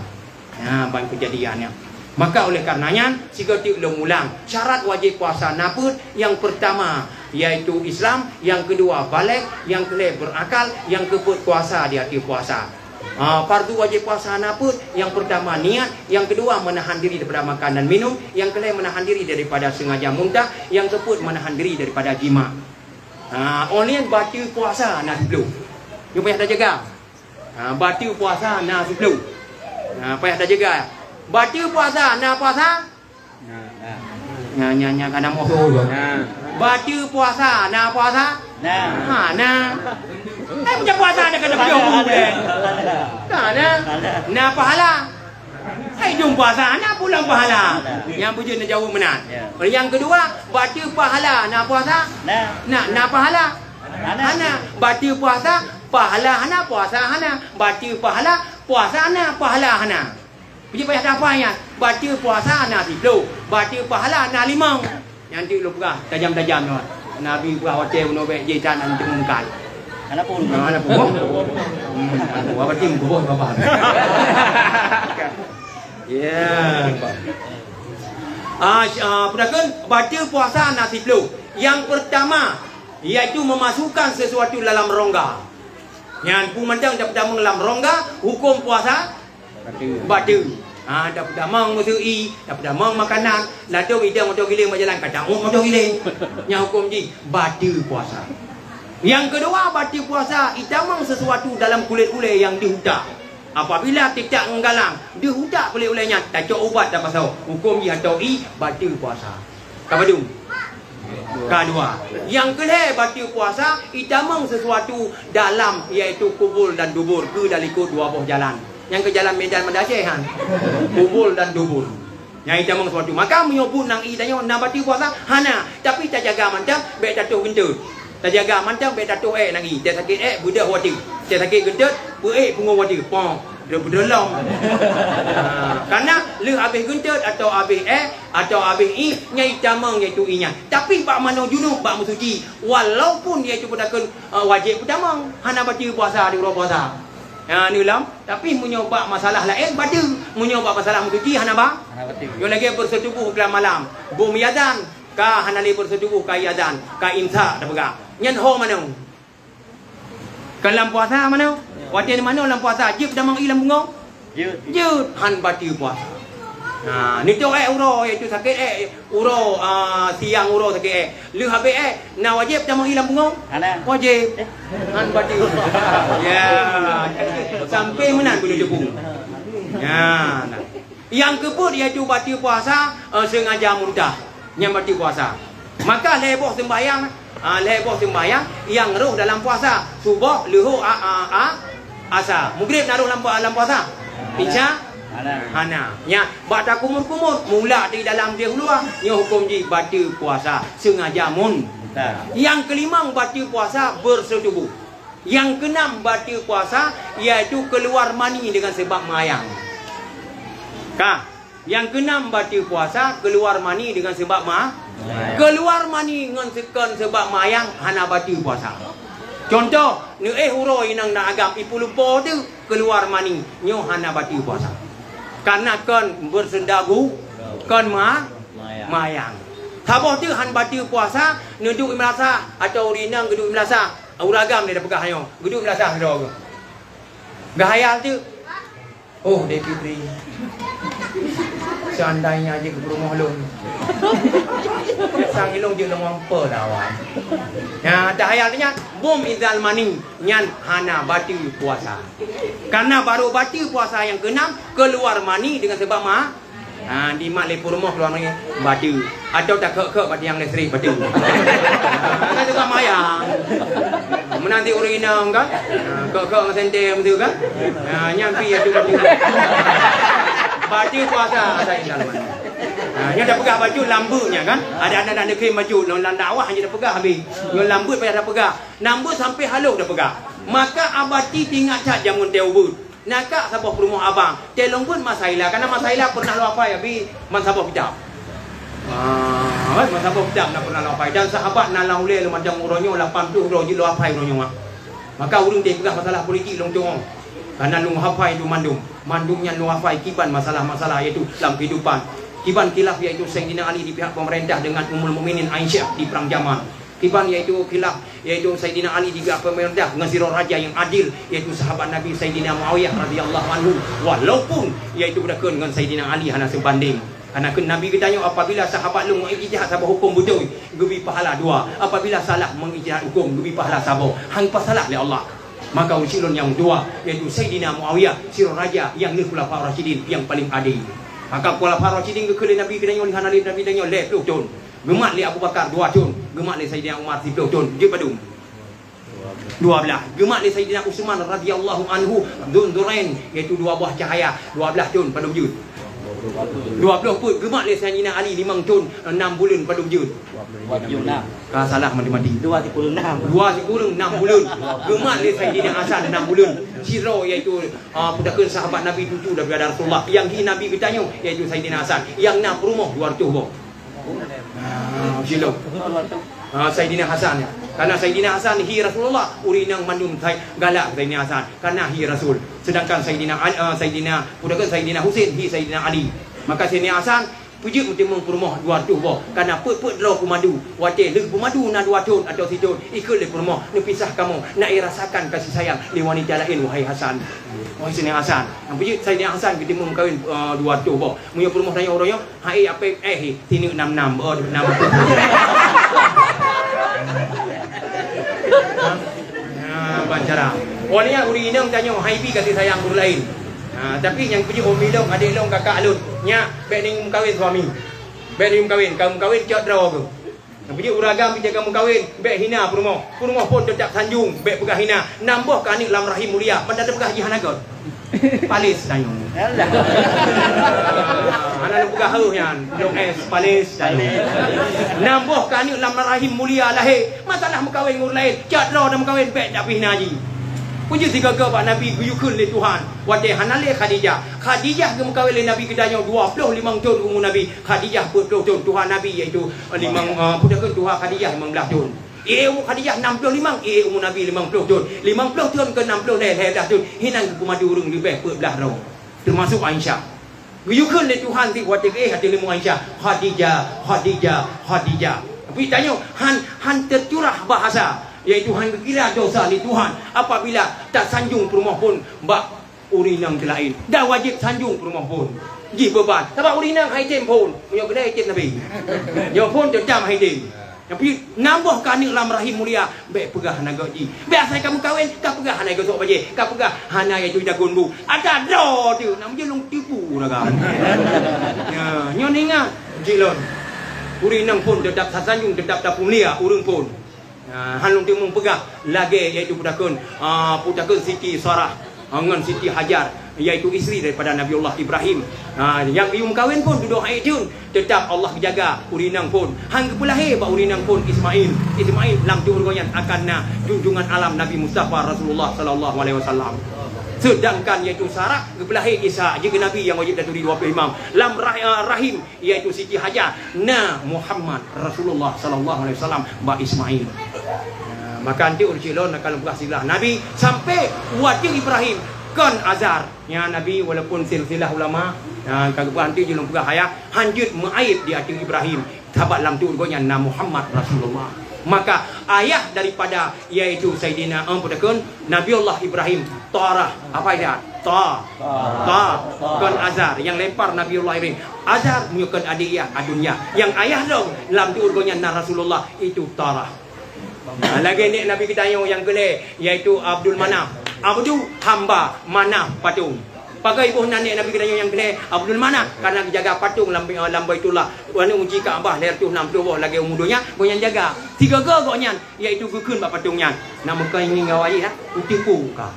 Nah, ban keujadian nyan. Maka oleh karena nyan, sigoe teuk lôn ulang, syarat wajéb puasa na peuet, nyang peurtama, yaitu Islam, nyang keudua, balek, nyang keulhée, beurakal, nyang keupeuet, kuasa di ateueh puasa. Ha, fardu wajéb puasa na peuet, nyang peurtama niat, nyang keudua menahan diri daripada makan dan minum, nyang keulhée menahan diri daripada sengaja muntah, nyang keupeuet menahan diri daripada jima. Ha, óh lheueh bateue puasa na siplôh. Nyoe payah tajaga. Ha, bateue puasa na siplôh. Ha, payah tajaga. Bateue puasa na puasa? Nya, nya, nya, ka na moto tu. Bateue puasa, na puasa? Na. Ha, na. Eh, macam puasa ada kena pedoh deh. Ka na. Na pahala. Eh, jom puasa, na pulang pahala. Nyang beujeuet na jaweueb meunan. Ya. Nyang keudua, bateue pahala, na puasa? Na. Na, na pahala? Hana. Hana. Bateue puasa, pahala hana, puasa hana. Bateue pahala, puasa hana, pahala hana. Pih payah tafai nyan. Bateue puasa na siplôh, bateue pahala na limong. Nyan teuk lôn peugah tajam-tajam nyoe. Nabi peugah watée bunoe bék jih that na teumungkat. Hana pun. Hana pun. Hmm, hana pun. Apa tim kuboh apa? Ya. Ah, ah, peue takheun, bateue puasa na siplôh. Nyang peurtama, yaitu memasukkan sesuatu dalam rongga. Nyan peue mantong tapeutamong lam rongga, huköm puasa Bateue. Bateue. Ha, tapeutamong meuseu ie, tapeutamong makanan, ladôm idong moto giléng bak jalan, ka taôt moto giléng. Nyan huköm jih bateue puasa. Nyang keudua, bateue puasa, itamong sesuatu dalam kulét ulée nyang deuh utak. Apabila teutak ngon galang, deuh utak kulét ulée nyan, tacok ubat tapasoe. Huköm jih atau ie, bateue puasa. Ka padum? Ka dua. Nyang keulhée bateue puasa, itamong sesuatu dalam, yaitu kubul dan dubur, keu dalikot dua boh jalan. Nyang keu jalan Medan Banda Aceh han. Kubul dan dubur. Nyang itamong sesuatu. Maka meunyoe buet nang ie tanyoe na bateue puasa, hana. Tapi tajaga mantong, bék tatoh geunteut. Tajaga mantong bék tatoh ék nang ie. Teu sakét ék, beudôh watée. Teu sakét geunteut, peuék punggong watée. Pong, deuh beudôh lom. Ha, karena lheueh habéh geunteut atau habéh ék atau habéh ie, nyan itamong yaitu ie nyan. Tapi bak manoe junub, bak meusuci, walaupun yaitu peutakheun, eh, wajéb peutamong, hana bateue puasa di uroe puasa. Ha, ni lom. Tapi meunyoe bak masalah laén, bateue. Meunyoe bak masalah meusuci, hana ba? Hana bateue. Nyoe lagée beureusoe tuboh keu lam malam. Boh meuiazan. Ka hana lé beureusoe tuboh ka iazan, ka imsak tapeugah. Nyan ho manoe? Ka lam puasa manoe? Watée manoe lam puasa, jeuet tamong ie lam punggong? Jeuet. Jeuet, han bateue puasa. Nah, nitôk ék uroe, yaitu sakét ék uroe, ah, siang uroe sakét ék. Lheueh habéh ék, na wajéb tamong ie lam punggong? Hana. Wajéb. Eh. Han bateue. Ya, sampai meunan beuneuteupeu. Ya, nah. Nyang keupeuet yaitu bateue puasa, eh, sengaja muntah. Nyan bateue puasa. Maka lhée boh seumbahyang, ah, lhée boh seumbahyang nyang rhoh dalam puasa. Suboh, leuhô, a, a, a, asa. Mugréb na rhoh lam, lam puasa? Isya? Hana. Hana. Nyan, bak takumur-kumur, mulak di dalam deuh luwa, nyoe huköm jih bateue puasa. Sengaja mun. Betul. Nyang keulimong bateue puasa beureusoe tuboh. Nyang keunam bateue puasa, yaitu keuluwa mani deungon sabab meuayang. Ka, nyang keunam bateue puasa, keuluwa mani deungon sabab ma-, meuayang. Keuluwa mani ngon seukon sabab meuayang hana bateue puasa. Cuntoh, neuéh uroe inong na agam ipeulumpo teuh, keuluwa mani, nyoe hana bateue puasa. Karena kon beuseudagu, kon ma-, mayang. Saboh teuk han bateue puasa, neuduek meulasa, atau ureueng inong geuduek meulasa, ureueng agam lé tapeugah nyoe, geuduek meulasa sidroe geuh. Geuhayal teuk. Oh, Dek Fitri. Seandainya jeuet keu peurumoh lôn. Sang ilôn jeuet lôn ampeue lawan. Nyan, tahayal nyan, bom inzal mani, nyan hana bateue puasa. Karena baru bateue puasa nyang keunam, keuluwa mani deungon sabab ma-, ha, dimat lé peurumoh keuluwa mani, bateue. Atau takheuk-kheuk bak tiang listrik, bateue. Ha, kan sabab mayang. Meunan di ureueng inong kan? Ha, kheuk-kheuk ngon senter beutôi kan? Ha, nyan pih ya tu bateue. Bateue puasa asai dalam. Ha, nyan tapeugah bacut lambeuet nyan kan? Ada aneuk-aneuk kheun bacut, lôn lam dakwah hana tapeugah habéh. Ngon lambeuet payah tapeugah. Lambeuet sampai halôh tapeugah. Maka abati teuingat that jameun teu ubeuet. Na kak saboh peurumoh abang, teuh lôn beuet Masaila, karena Masaila pernah lôn hafai, Abi, ban saboh kitab. Ah, ban saboh kitab na pernah lôn hafai. Dan sahabat na lam ulée lôn mantong uroe nyoe lapan ploh droe jeuet lôn hafai uroe nyoe. Maka ureueng teuh peugah masalah politik lôn tuoh. Karena lôn hafai tu mandum. Mandum nyan lôn hafai kiban masalah-masalah, yaitu lam kehidupan. Kiban khilaf, yaitu Saidina Ali di pihak pemerintah dengan Ummul Mukminin Aisyah di perang Jamal. Kiban yaitu khilaf, yaitu Saidina Ali di pihak pemerintah ngon sidroe raja nyang adil, yaitu sahabat Nabi Saidina Muawiyah radhiyallahu anhu. Walaupun yaitu beudakon ngon Saidina Ali hana seubanding. Karena kheun Nabi geutanyoe, apabila sahabat lôn meuijtihad saboh huköm beutôi, geubri pahala dua. Apabila salah meuijtihad huköm, geubri pahala saboh. Han geupasalah lé Allah. Maka ureueng lôn nyang dua, yaitu Saidina Muawiyah, sidroe raja nyang lheueh Khulafa Rasyidin nyang paleng adil. Maka Khulafa Rasyidin geukheun lé Nabi geutanyoe, hana lé Nabi geutanyoe lhèe ploh thon. Geumat lé Abu Bakar dua thon, geumat lé Saidina Umar siplôh thon, jeuet padum? Dua blaih. Geumat lé Saidina Utsman radhiyallahu anhu, Dzun Nurain, yaitu dua buah cahaya, dua blaih thon, padum jeuet? Dua ploh peuet. Geumat lé Saidina Ali limong thon, enam buleuen, padum jeuet? Dua puluh enam. Ka salah matematik. Dua sikureueng enam. Dua sikureueng enam buleuen. Geumat lé Saidina Hasan enam buleuen. Sidroe yaitu, ah, peudakon sahabat Nabi tuju daripada Rasulullah. Nyang hi Nabi geutanyoe yaitu Saidina Hasan. Nyang na peurumoh dua reutôh boh. Ah, silop. Ah, Saidina Hasan, ya. Karena Saidina Hasan hi Rasulullah, ureueng inong mandum sai-, galak Saidina Hasan. Karena hi Rasul. Sedangkan Saidina Ali, ah, Saidina, peudakon Saidina Husain hi Saidina Ali. Maka Saidina Hasan peujeuet meuteumeung peurumoh dua reutôh boh. Karena peuet-peuet droe peumadu. Watèe lheueh peumadu na dua thon atau sithon, ikheun lé peurumoh, "Neupisah kamoe, nak irasakan kasih sayang lé wanita laén, wahai Hasan." Wahai Saidina Hasan. Nyang peujeuet Saidina Hasan geuteumeung meukawen, eh, dua reutôh boh. Meunyoe peurumoh tanyoe uroe nyoe, hai, apa, eh, tineuk nam nam, oh, nam. Ha, ban cara. Awak nyan ureueng inong tanyoe hai bi kasih sayang ureueng laén. Ha, tapi nyang peujeuet umi lôn, adék lôn, kakak lôn, nyak, bèk neuyue meukawen suami. Bèk neuyue meukawen, ka meukawen cok droe keuh. Nyang peujeuet ureueng agam pih jaga meukawen, bèk hina peurumoh. Peurumoh phon teutap sanjong, bèk peugah hina. Nam boh keu aneuk lam rahim mulia, ban tapeugah jih hana göt. Palés tanyoe. Alah. Hana lôn peugah heueh nyan, lôn es, palés tanyoe. Nam boh keu aneuk lam rahim mulia lahé, masalah meukawen ngon ureueng laén, cok droe dan meukawen bèk dak pih na jih. Peue jeuet sigoe-goe bak Nabi geuyue kheun lé Tuhan, watèe hana lé Khadijah. Khadijah geumeukawen lé Nabi geutanyoe dua ploh limong thon umu Nabi, Khadijah peuet ploh thon, tuha Nabi yaitu limong, eh, peue takheun tuha Khadijah limong blaih thon. Ie umu Khadijah nam ploh limong, ie umu Nabi limong ploh thon. Limong ploh thon keu nam ploh lhèe, lhèe blaih thon. Hinan geupeumadu ureueng leubeh peuet blaih droe. Teumasok Aisyah. Geuyue kheun lé Tuhan di watèe geuéh ateueh leumô Aisyah, "Khadijah, Khadijah, Khadijah." Tapi tanyoe han, han teucurah bahasa, yaitu han geukira dosa lé Tuhan apabila tasanjong peurumoh phon bak ureueng inong teu laén. Dan wajéb sanjong peurumoh phon. Jih beuban. Sabab ureueng inong han item phon. Meunyoe keudeh item sabe. Nyoe phon teutap han item. Tapi nam boh keu aneuk lam rahim mulia, bèk peugah hana göt jih. Bèk asai ka meukawen, ka peugah hana göt sok bajèe, ka peugah hana yaitu jagon bu. Ata droe tu, nam jeuet lôn tipu raga. Ya, nyoe ingat, jih lôn. Ureueng inong phon teutap tasanjong, teutap tapeumulia ureueng phon. Ah, han lôn teumeung peugah lagèe yaitu peue takheun, ah, peue takheun Siti Sarah, ah, ngon Siti Hajar, yaitu isteri daripada Nabiullah Ibrahim. Ah, nyang geuyue meukawen phon dudoe han item, teutap Allah geujaga ureueng inong phon. Han geupeulahé bak ureueng inong phon Ismail. Ismail lam tuboh geuh nyan akan na junjungan alam Nabi Mustafa Rasulullah sallallahu alaihi wasallam. Sedangkan yaitu Sarah geupeulahé Isa, jih keu Nabi nyang wajéb taturi dua ploh imam. Lam rah-, ah, rahim yaitu Siti Hajar, na Muhammad Rasulullah sallallahu alaihi wasallam bak Ismail. Nah, maka anti ureueng cilon akan peugah silsilah Nabi sampai watèe Ibrahim, Kon Azhar. Nyan Nabi, walaupun silsilah ulama, ha, ka geupeugah, hantu jih lôn peugah ayah, hanjeuet meuaéb di ateueh Ibrahim. Sabab lam tu'ut gobnyan na Muhammad Rasulullah. Maka ayah daripada, yaitu Saidina, eh, peue takheun, Nabiullah Ibrahim, Tarah. Apa dia? Ta. Ta. Kon Azhar. Yang lempar Nabiullah Ibrahim. Azhar meunyoe kon adék yah Adunya. Yang ayah lom lam tu'ut gobnyan na Rasulullah, itu Tarah. Nah, lagèe nèk Nabi geutanyoe nyang keulhèe, yaitu Abdul Manaf. Abdu, hamba, Manaf, patong. Pakon iboh nan nèk Nabi geutanyoe nyang keulhèe Abdul Manaf? Karena geujaga patong lam, lam Baitullah. Anu, kunci Ka'bah lhèe reutôh nam ploh boh lagèe umu donya, gobnyan jaga. Sigoe-goe gobnyan, yaitu geukheun bak patong nyan. Na meukeunong ngon awak jih, ha? Kutipu ka.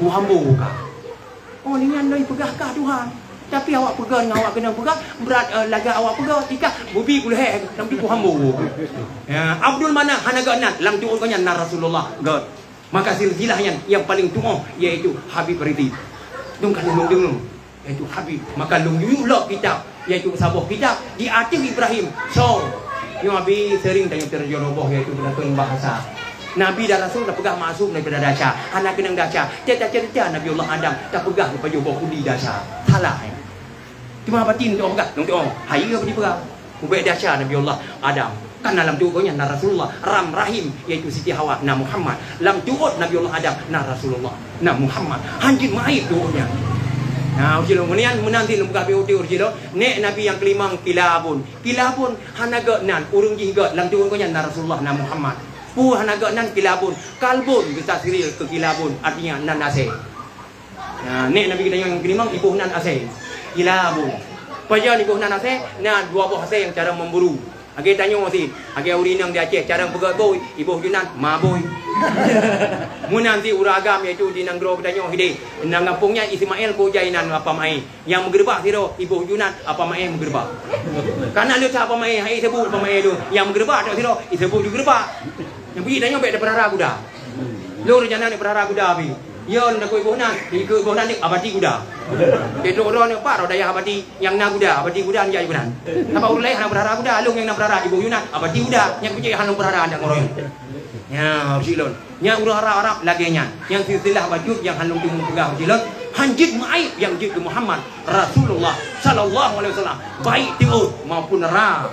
Buhambo ka. Oh, nyan lôn peugah ka Tuhan. Tapi awak peugah ngon awak keunong peugah, brat, eh, lagak awak peugah, tika bubi kulhèe, lam tuboh hambo. Ya, Abdul Manaf hana geuh nan, lam tuboh gobnyan na Rasulullah, geuh. Maka silsilah nyan nyang paleng tuoh, yaitu Habib Ridhi. Dong ka lôn deungoe, yaitu Habib. Maka lôn yue lok kitab, yaitu saboh kitab di ateueh Ibrahim. So, nyoe Abi sering tanyoe teujonoboh, yaitu beulatang bahasa. Nabi dan Rasul tapeugah maksum daripada dasya. Hana keunong dasya. Teuh taceurita Nabiullah Adam tapeugah geupajoh boh kudi dasya. Salah, eh. Teuma batin tu peugah, nyoe tu, oh, hai apa dipeugah? Ubek dasya Nabiullah Adam. Kan lam tuboh nyan na Rasulullah, Ram Rahim, yaitu Siti Hawa, na Muhammad. Lam tuboh Nabiullah Adam na Rasulullah, na Muhammad. Hanjeuet meuaéb tuboh nyan. Nah, uji lôn nyan meunan sit lôn peugah B O T uji lôn. Nèk Nabi nyang keulimong Kilabun. Kilabun hana geuh nan, ureueng jih geuh lam tuboh nyan na Rasulullah, na Muhammad. Peue hana geuh nan Kilabun, kalbun geutasrif keu kilabun, artinya nan asèe. Nah, nèk Nabi geutanyoe nyang keulimong iboh nan asèe. Kilabun. Pajan iboh nan asèe, na dua boh asèe nyang cara memburu. Lagèe tanyoe sit, lagèe ureueng inong di Aceh, cara peugöt bui, iboh ju nan, mabui. Meunan sit ureueng agam, yaitu di nanggroe geutanyoe hideh. Nang gampông nyan Ismail Kojai nan Apa Mae. Nyang meugeureuba sidroe, iboh ju nan, Apa Mae meugeureuba. Kana leuta Apa Mae, hai iseubut Apa Mae tu. Nyang meugeureuba sidroe, iseubut ju geureuba. Nyang bunyi tanyoe bèk tapeurara guda. Lôn rencana neupeurara guda pih. Yo, lôn takot iboh nan, ikot iboh nan ni, Abati guda. Keudroe-droe neupat roh dayah Abati, nyang na guda, Abati guda, nyan iboh nan. Sabab ureueng laén hana peurara guda, lôn nyang na peurara iboh ju nan, Abati guda. Nyang kucék hana peurara ndak ngon roh. Nyan, ureueng lôn. Nyan ureueng Arab-Arab lagèe nyan. Nyang silsilah bacut nyang han lôn teumeung peugah uji lôn, han jeuet meuaéb nyang jeuet keu Muhammad Rasulullah sallallahu alaihi wasallam, baik teuôt maupun ra,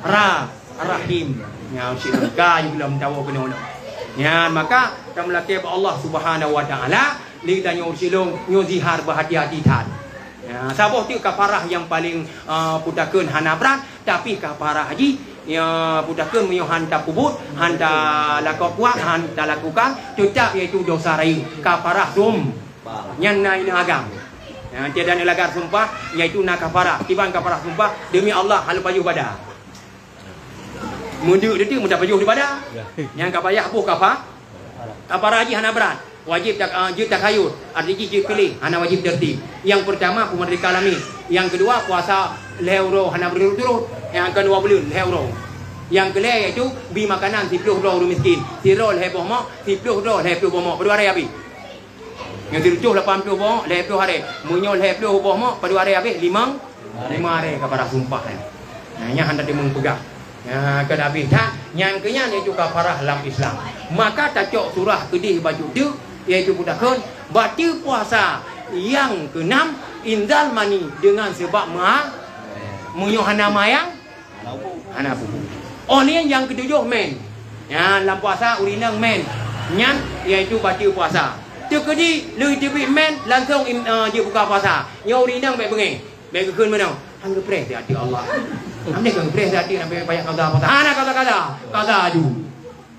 ra, rahim. Nyan uji lôn ka lôn tawoe keunoe. Nyan maka tameulakèe bak Allah Subhanahu wa Taala, lé tanyoe uji lôn nyoe zihar beuhati-hati that. Ya, saboh teuk kafarah nyang paleng, eh, peutakheun hana brat, tapi kafarah jih, ya, peutakheun meunyoe han tapeubuet, han talakukan, han talakukan, teutap yaitu dosa rayeuk, kafarah sum. Nyan na inong agam. Ya, tiada neulaga sumpah, yaitu na kafarah. Kiban kafarah sumpah, demi Allah, hana pajoh bada. Meudeuk teuk meuta pajoh daripada. Ya. Nyang ka payah boh kafa-, kafarah jih hana brat. Wajéb tak, ah, jeuet takhayur, arti jih jeuet piléh, hana wajéb tertib. Nyang peurtama, peumerdeka lami. Nyang keudua, puasa lhèe uroe hana beurturot-turot. Nyang keudua buleuen lhèe uroe. Nyang keulhèe yaitu bri makanan siploh droe ureueng miskin. Sidroe lhèe boh mok, siploh droe lhèe ploh boh mok. Padum aré habéh? Nyoe sireutôh lapan ploh boh, lhèe ploh aré. Meunyoe lhèe ploh boh mok, padum aré habéh? Limong, limong aré kafarah sumpah nyan. Nah, nyan hana teumeung peugah. Nah, keu Nabi that, nyan keu nyan yaitu kafarah lam Islam. Maka tacok surah keudeh bacut teuk, yaitu peutakheun, bateue puasa nyang keunam, inzal mani deungon sabab meuha-, meunyoe hana mayang, hana pupu. Oh, nyan nyang keutujôh mèn. Nyan lam puasa ureueng inong mèn. Nyan yaitu bateue puasa. Teukeudi lheueh teubiet mèn langsong im-, eh, jeuet buka puasa. Nyoe ureueng inong bèk beungèh. Bèk geukheun meunoe. Han geupreh di ateueh Allah. Nam deh ka geupreh di ateueh, nam deh payah kaza puasa. Hana kaza-kaza. Kaza aju.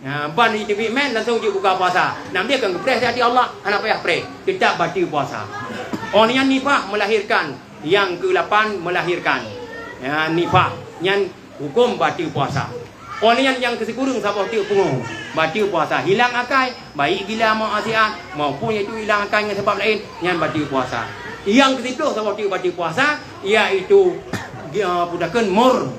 Ya, ban teubiet mèn langsong jeuet buka puasa. Nam deh ka geupreh di ateueh Allah, hana payah preh. Teutap bateue puasa. Oh, nyan nifah melahirkan. Nyang keulapan melahirkan, ya, nifah. Nyan hukôm bateue puasa. Oh, nyan nyang keusikureueng saboh teuk pungo. Bateue puasa hilang akai, baik gila maksiat maupun yaitu hilang akai ngon sabab laén, nyan bateue puasa. Nyang keusiploh saboh teuk bateue puasa, yaitu, ya, peutakheun mur-,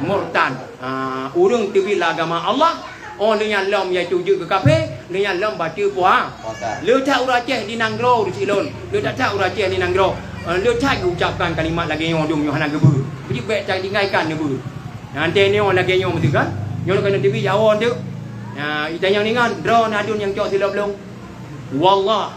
murtad. Ha, ureueng teubiet lam agama Allah, oh, lheueh nyan lom yaitu jeuet keu kafé, lheueh nyan lom bateue puha-, puasa. Le that ureueng Aceh di nanggroe ureueng silôn, le that-that ureueng Aceh di nanggroe, eh, le that geuucapkan kalimat lagèe nyoe dum nyoe hana geubeuet. Jadi bèk tatinggalkan neubeuet. Nah, teuh nyoe lagèe nyoe meusikan. Nyoe keuneuk teubiet Jawoe teuk. Nah, itanyong ingat, droeneuh aduen nyang cok silop lôn. Wallah,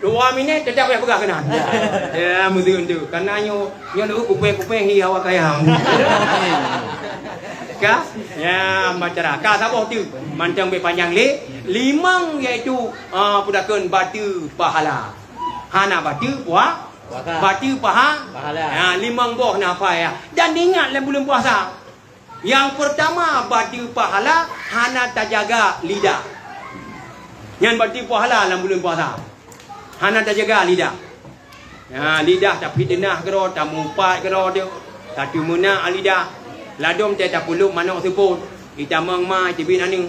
Dua minit tetap payah peugah keunan. Ya, meuteun tu. Karena nyoe, nyoe leuôt kupeng-kupeng hi hawa kayam. Ka? Ya, bacara. Ka saboh tu. Mantong bek panjang lé. Limong iaitu, ah, peudakon bateue pahala. Hana bateue puah. Puasa. Bateue paha. Pahala. Ya, limong boh na apa ya. Dan ingat lem bulan puasa. Nyang peurtama, bateue pahala hana tajaga lidah. Nyan bateue pahala lam buleuen puasa. Hana tajaga lidah. Ha, lidah tapeuteunah keudroe, tamupat keudroe teuh. Tateumeunak lidah. Ladom teuh tapeulop manok seupôt. Itamong ma, iteubiet aneuk.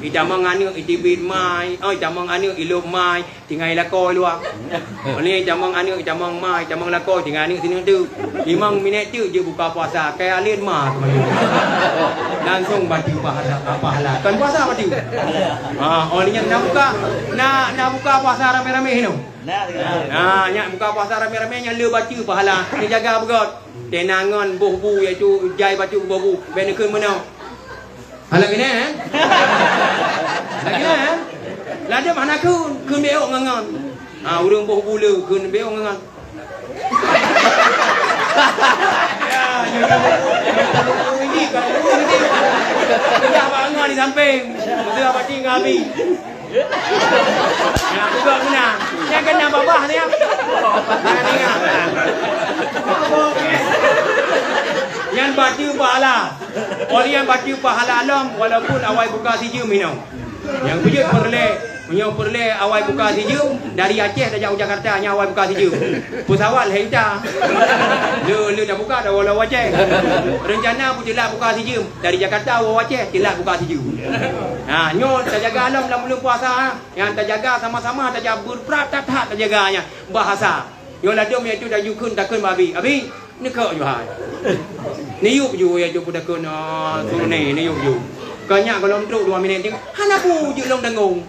Itamong aneuk, iteubiet ma. Oh, itamong aneuk, ilop ma. Tinggai lakoe luwa. Oleh itamong aneuk, itamong ma, itamong lakoe, tinggai aneuk sineuk tu. Limong minét tu jeuet buka puasa, kai alet ma keumanö. Langsong bateue pahala, pahala. Kon puasa bateue. Ha, oleh nyan na buka, na, na buka puasa ramé-ramé hinoe. Ha, nyak buka puasa ramé-ramé nyan le bateue pahala. Neujaga beugöt. Teunangon boh bu iaitu jai bateue boh bu. Bèk neukheun meunoe. Hana keunan, eh? Hana keunan, eh? Ladom hana kheun, kheun beok ngon-ngon. Ha, ureueng boh bu le kheun beok ngon-ngon. Ya, ini kan ini. Dah bangun di samping. Betul apa tinggal ni? Ya, buka guna. Yang kena babah ni. Yang ingat. Yang baca pahala. Orang yang baca pahala lom walaupun awai buka sijeuem inong. Nyang beujeuet peureulèe, meunyoe peureulèe awai buka sijeuem, dari Aceh tajak u Jakarta nyan awai buka sijeuem. Pesawat lhèe juta. Le, le tabuka dah walau Aceh. Rencana pun telat buka sijeuem, dari Jakarta u Aceh telat buka sijeuem. Ha, nyoe tajaga lom lam buleuen puasa, nyang tajaga sama-sama taja beureupat that-that tajaga nyan. Bahasa. Nyoe ladom yaitu tajukheun takheun bak Abi. Abi, neukok ju hai. Neuyueb ju yaitu peudakheun, ah, suruh ni, neuyueb ju. Banyak gohlom trok dua minit, hana peue jeuet lôn tanggong.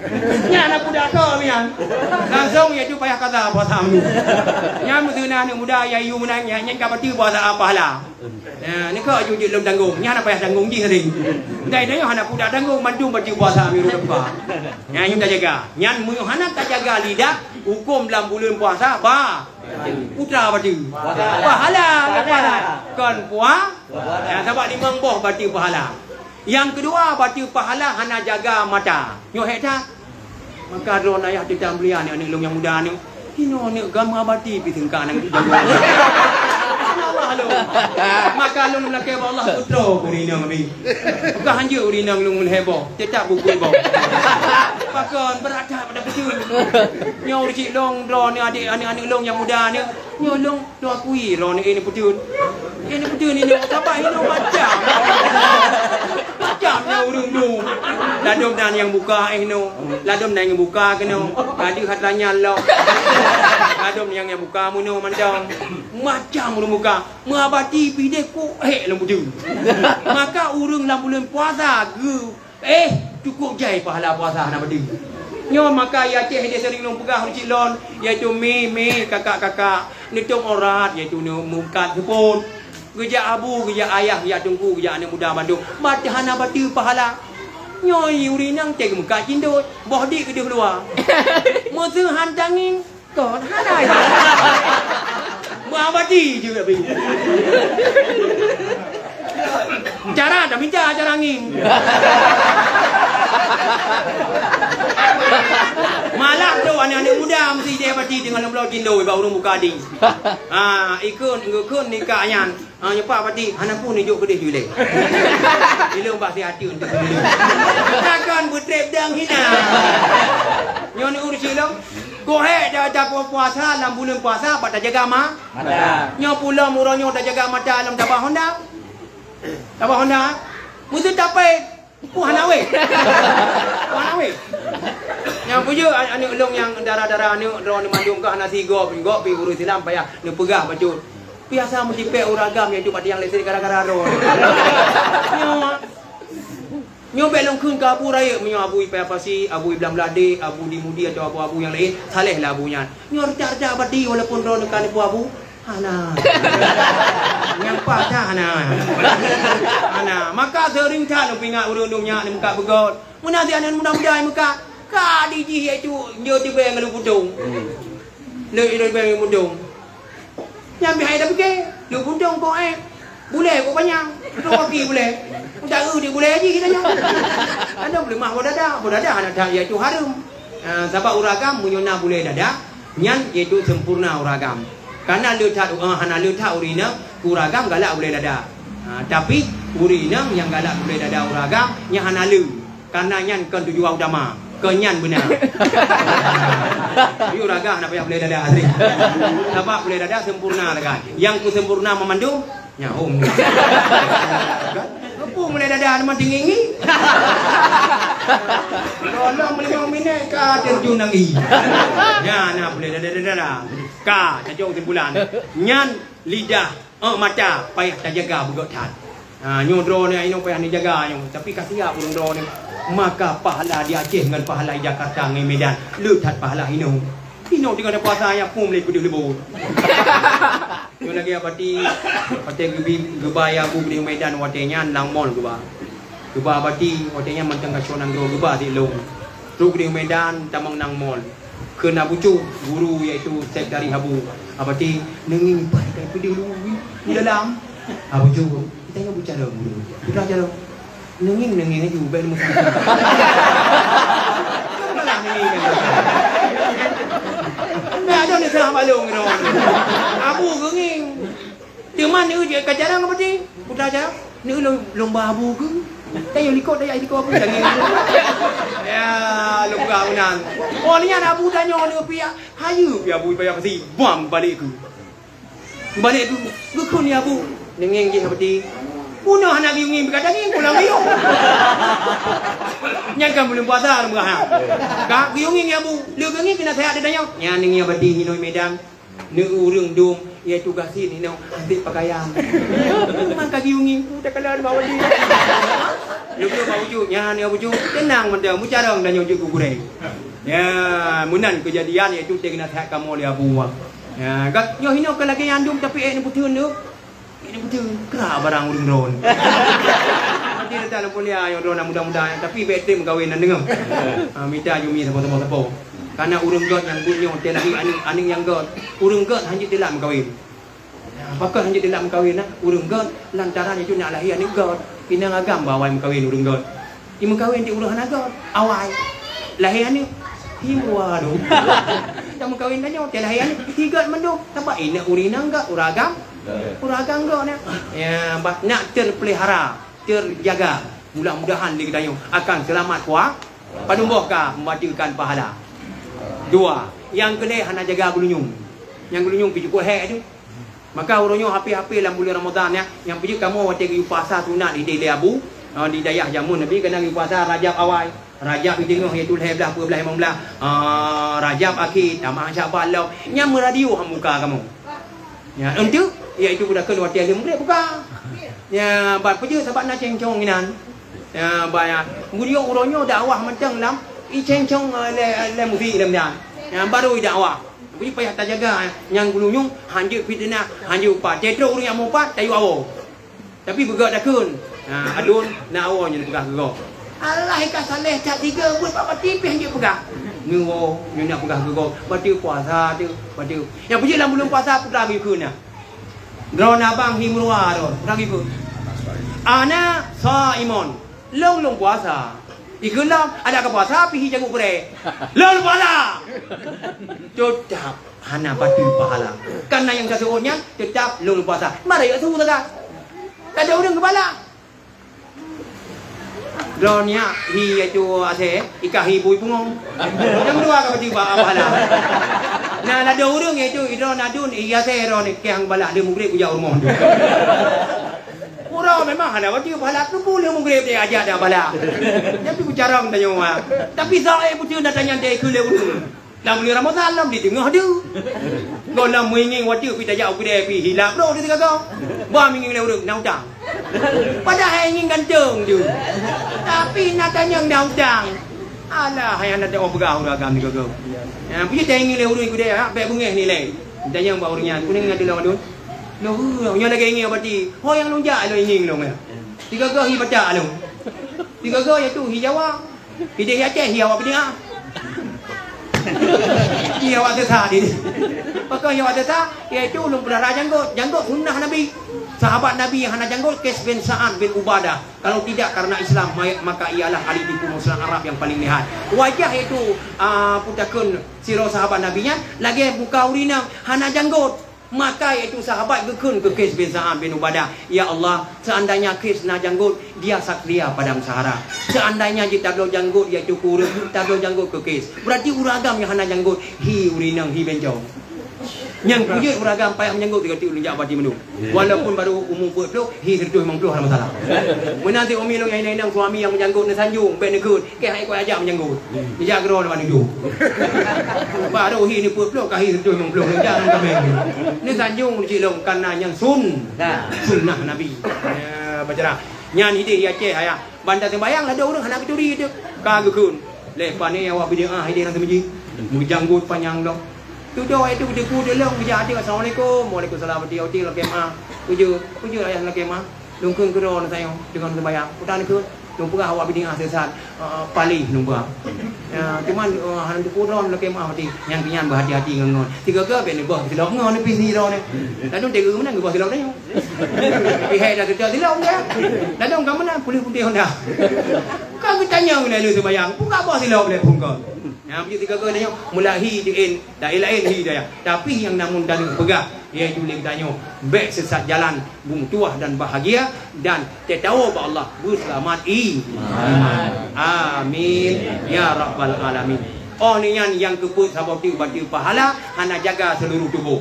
Nyan hana peue dak keu nyan. Langsung yaitu payah kaza puasa minggu. Nyan meuseue na aneuk muda, ya, yue meunan, nyan, nyan ka bateue puasa pahala. Nah, ni kok jeuet lôn tanggong. Nyan hana payah tanggong jih tadi. Dai nyoe hana peue dak tanggong, mandum bateue puasa minggu depan. Nyan, nyan tajaga. Nyan meunyoe hana tajaga lidah, huköm lam buleuen puasa, ba. Putra bateue. Pahala, pahala. Kon puah. Nah, sabab limong boh bateue pahala. Nyang keudua, bateue pahala hana jaga mata. Nyoe hék that. Maka droeneuh ayah teutab mulia aneuk-aneuk lôn nyang muda nyoe. Inoe aneuk gama bati pi seungka nang jaga. Subhanallah lôn. Maka lôn lakée bak Allah putroe keu ureueng inong abi. Bukan hanjeuet ureueng inong lôn heboh, teutab bukui boh. Pakon brat that pada beutôi. Nyoe ureueng cit lôn droeneuh adik aneuk-aneuk lôn nyang muda nyoe. Nyoe lôn Tuan kui droeneuh, eh, neupeuteunt. Eh, neupeuteunt inoe, sabab inoe macam. Macam nyan ureueng nyoe. Ladôm na nyang buka, eh, nyoe. Ladôm na nyang buka keunoe. Ka deuh atra nyan lom. Ladôm nyang, nyang buka meunoe mantong. Macam ureueng buka. Meuabati pih deh kok hék lom beutôi. Maka ureueng lam buleuen puasa geu Eh, cukôp jai pahala puasa hana bati. Nyoe maka i Aceh deh seuring lôn peugah ureueng cit lôn, yaitu mi, mi, kakak, kakak, neutôp aurat, yaitu neu-, meukat seupôt. Geujak abu, geujak ayah, geujak teungku, geujak aneuk muda bandum. Bati hana bati pahala. Nyoe ureueng inong teuh geumeukat cindot, boh dik keudeh luwa. Meuseuhan tangieng, Kon hana. Meuabadi jeuet abadi. Cara dah mita cara angin. Malah tu aneuk-aneuk muda mesti dia abadi dengan lom-lom jindoi bak ureueng buka adi. Ha, ikut ngikut nikah nyan. Ha, nyoe Pak Pati, hana pun ijok keudeh ju ilée. Ilong bah siat untuk sendiri. Takkan beutrep dang hina. Nyoe ni urus ilong. Gohek dah, dah puasa lam bulan puasa, bak tajaga ma-, mata. Nyoe pulang uroe nyoe tajaga mata lam tabah honda. Tabah honda. Mesti tapai. Wah, hana weh. Wah, hana weh. Nyang peujeuet an-, aneuk lôn nyang dara-dara aneuk droeneuh mandum ka hana sigoe, gob pi guru Islam payah neupeugah bacut. Biasa meutipék ureueng agam nyang duek bak tiang listrik gara-gara droeneuh. Nyoe, nyoe bék lôn kheun keu abu rayeuk, meunyoe abu i Paya Pasi, abu i Blang Bladek, abu di Mudi atau abu-abu nyang laén, saleh lah abu nyan. Nyoe retak-retak bati walaupun droeneuh ka neupeu abu. Hana. Nyang paih that hana. Hana. Maka seuring that lôn peuingat ureueng dum nyak di muka beugôt. Meunan si aneuk muda-muda di muka. Ka di jih yaitu nyoe tibée ngon Luk Puntông. Luk, Luk tibée ngon Luk Puntông. Nyang pih hai tapike, Luk Puntông kok ék. Bulée kok panyang. Luk kaki bulée. Udah eu di bulée jih kita nyoe. Ada beuleumah boh dada. Boh dada hana that yaitu hareuem. Ah, sabab ureueng agam meunyoe na bulée dada, nyan yaitu sempurna ureueng agam. Kana le that, eh, hana le that ureueng inong keu ureueng agam galak bulée dada. Ha, tapi ureueng inong nyang galak bulée dada ureueng agam, nyan hana le. Kana nyan kon tujuan utama. Kon nyan beuna. Tapi ureueng agam hana payah bulée dada asli. Sabab bulée dada sempurna lagée. Nyang ku sempurna meumandum, Nyan hom. Geupeu mulai dada teuma tingingi. Tolong meulima minét ka terjun nangi. Nyan na mulai dada-dada. Ka, tajok kesimpulan. Nyan lidah, eh, mata payah tajaga beugöt that. Ha, nyoe droeneuh inoe payah neujaga nyoe. Tapi ka siap ureueng droeneuh. Maka pahala di Aceh ngon pahala di Jakarta ngon Medan. Le that pahala inoe. Inoe teungoh tapuasa nyang phom lé peudeuh leubot. Nyoe lagèe Abati, watèe geubi, geuba Abu keudéh Medan watèe nyan lam mall geuba. Geuba Abati watèe nyan mantong ka soe nanggroe geuba sigoe. Trok keudéh Medan tamong lam mall. Kheun Abu Cok, guru yaitu sekretaris Abu. Abati, neungieng pat ka peudeuh leubeh di dalam. Abu Cok, geutanyoe beucalon guru. Beucalon. Neungieng-neungieng aju, bèk meusalah. Malah neungieng kan. Bèk ada neusalah bak lôn keudroe. Abu geungieng. Teuma neueu jeuet ka jarang Abati. Putra jarang. Neueu lom-, lomba Abu geuh. Tanyoe likot daya likot Abu tangieng. Ya, lôn peugah meunan. Oh, nyan Abu tanyoe neueu piah. Hayeue piah Abu payah pasti. Bam balik geuh. Balik geu-, geukheun ya Abu. Neungieng jih Abati. Bunoe hana geuyue ngieng, beukat tangieng pulang geuyue. Nyan kan buleuen puasa lôn peugah, ha. Ka geuyue ngieng ya Abu. Lheueh geungieng keunan seuhat teuh tanyoe. Nyan neungieng Abati inoe Medan. Neu ureueng dum, yaitu gasien inoe, hasé pakaian. Memang ka geuyue ngieng, ku takalon bak Abati. Leupeue bak uju, nyan ya uju, teunang mantong, meucarông dan nyoe jeuet keu gurée. Ya, meunan keujadian iaitu teuh nasihat kamoe lé Abu Umar. Ya, gat nyoe hinoe ka lagée nyan dum tapi ék neupeuteun tu. Ék neupeuteun, krak barang ureuëng droen. Nanti datang lam kuliah, nyoe droen muda-muda, tapi bék treb meukawen nan deungoe. Ha, mita jumi sapo-sapo. Karena ureuëng gét nyang buet nyoe, teuh lahé aneuëk, aneuëk nyang gét. Ureuëng gét hana jeuet teulat meukawen. Nah, pakon hana jeuet teulat meukawen, nah? Ureuëng gét lantaran itu nak lahé aneuëk gét. Inong agam bah awai meukawen ureuëng gét. Imeukawen di ureuëng hana gét, awai. Lahé aneuëk, hi meuruwa dong. Dak meukawen tanyoe, teuh lahé aneuëk, hi gét mandum. Sabab inong ureuëng inong gét, ureuëng agam, ureuëng agam gét, nah. Ya, bah, nak terpelihara, terjaga. Mudah-mudahan di geutanyoe akan selamat kuah, padum boh ka membacakan pahala. Dua, nyang keudeh hana jaga geulinyueng. Nyang geulinyueng pih cukôp hék tu. Maka uroe nyoe hapé-hapé lam buleuen Ramadhan nyan, nyang peujeuet kamoe watée geuyue puasa sunat idéh lé Abu, eh, di dayah jameun Nabi keunan geuyue puasa Rajab awai, Rajab di teungoh iaitu lhée blaih, peuet blaih, limong blaih, eh, Rajab akhé, tamah Syakban lom. Nyan meuradio ham muka kamoe. Nyan eunteuk iaitu peudakeuh watée lheueh mugreb buka. Nyan ban peujeuet sabab na céngcong inan. Nyan ban nyan. Kemudian uroe nyoe dakwah mantong lam i céngcong, eh, lé, lé mufi lom nyan. Nyan baru i dakwah. Jadi payah tajaga, eh, nyang geulinyueng, hanjeuet fiteunah, hanjeuet upat. Teutrok ureuëng nyang mupat, tayue awoe. Tapi beugét takheun. Ha, aduen na awoe nyoe peugah geugoe. Alah ka saleh that tiga buet bak pati pih hanjeuet peugah. Nyoe, nyoe nak peugah geugoe. Pati puasa tu, pati. Nyang peujeuet lam buleuen puasa peugah geukheun nyan. Droeneuh abang hi meuruwa droe, peugah geukheun. Ana shaimun. Lôn, lôn puasa. Ikheun lom, adak ka puasa, pih hi janggut peureulée. Lôn puasa! Teutap hana bateue pahala. Karena nyang ka seuôt nyan, teutap lôn puasa. Mara yue su saga. Kada ureuëng keupahala. Droeneuh hi yaitu asée, ika hi bui pungo. Nyang dua ka bateue pahala. Nah, ladôm ureuëng yaitu, idroeneuh aduen, i asée droeneuh, keu nyang balah, dia mugreb kujak rumoh tu. Uroe memang hana bateue pahala, keupeue lheueh mugreb deh ajak dak bala. Nyan pih beucarông tanyoe, ah. Tapi saé beutôi na tanyong deh keu lé ureuëng. Lam buleuen Ramadhan lom di teungoh deuh. Gohlom meuingieng watée pih tajak u keudè pih hilap droe di teugaga. Bah meuingieng lé ureuëng na utang. Padahai ingieng ganteng deuh. Tapi na tanyong na utang. Alah, hai aneuk teuh peugah ureuëng agam di gogo. Ya, peue teuingieng lé ureuëng i keudè, ha, bék beungéh nilai. Tanyong bak ureuëng nyan, "Peue ingat lôn, Adun?" Lôn, "Nyoe lagée ingieng bati." "Ho nyang lôn jak lôn ingieng lôn, ya." Tiga-tiga hi baca lôn. Tiga-tiga iaitu hi Jawa. Hi di Aceh, hi awak Pidie. Hi awak Tesa di. Pakon hi awak Tesa, iaitu lôn peulihara janggot. Janggot sunnah Nabi. Sahabat Nabi nyang hana janggot, Qais bin Sa'ad bin Ubadah. Kalau tidak karena Islam, ma-, maka ialah ahli tipu muslihat Arab yang paling lihat. Wajah iaitu, ah, peutakheun sidroe sahabat Nabi nyan lagée muka ureuëng inong hana janggot. Maka iaitu sahabat geukheun keu Qais bin Sa'ad bin Ubadah, "Ya Allah, seandainya Qais na janggot, dia satria padang Sahara. Seandainya jih tabloe janggot iaitu keu ureuëng, tabloe janggot keu Qais. Berarti ureuëng agam nyang hana janggot, hi ureuëng inong, hi bencong." Nyang kujeuet ureuëng agam payah meujanggot tiga-tiga ulôn jak bati mandum. Walaupun baru umu peuet ploh, hi seratus limong ploh hana masalah. Meunan si umi lôn nyang inong-inong suami nyang meujanggot neusanjong, bék neukheun, keu hai kuat aja meujanggot. Neujak keudroe leubeh nujoh. Baru hi ni peuet ploh, ka hi seratus limong ploh, neujak ngon kaméng. Neusanjong cit lôn karena nyang sun-, sunnah Nabi. Ya, baca dah. Nyan hideh di Aceh, ayah. Banda sembahyang, ladôm ureuëng hana geuturi tu. Ka geukheun. Lé pane awak bid'ah ideh lam seumeujid. Meujanggot panyang lom. Tudoe itu geuteupeu di lom, geujak ateueh, "Assalamualaikum." "Waalaikumsalam." Bati, "Oti lakée meu'ah." "Peue jeuet?" "Peue jeuet ayah lakée meu'ah?" "Lôn kheun keudroe na sayang deungon sembahyang." "Peue tan kheun?" "Lôn peugah awak bid'ah sesat, eh, paléh lôn peugah." Ya, cuman, eh, hana teupeu droe lakée meu'ah bati. Nyang keu nyan beuhati-hati ngon ngon. Tiga-tiga bék neuboh silop ngon neupih sidroe nyoe. Ladôm teuga meunan geuboh silop tanyoe. Pihak dah teuga silop dia. Ladôm ka meunan pulih putih Honda. Ka geutanyong lé lôn sembahyang, peue ka boh silop lé phon kon. Nyang beujeuet tiga-tiga tanyoe, mula hi di en, laén-laén hi daya. Tapi nyang namun dalam peugah, iaitu lé geutanyoe, bék sesat jalan, beumeutuwah dan bahagia, dan teutoba bak Allah, beuseulamat i-, iman. Amin. Ya Rabbal Alamin. Oh, ni nyan nyang keupeuet saboh teuk bateue pahala, hana jaga seluruh tuboh.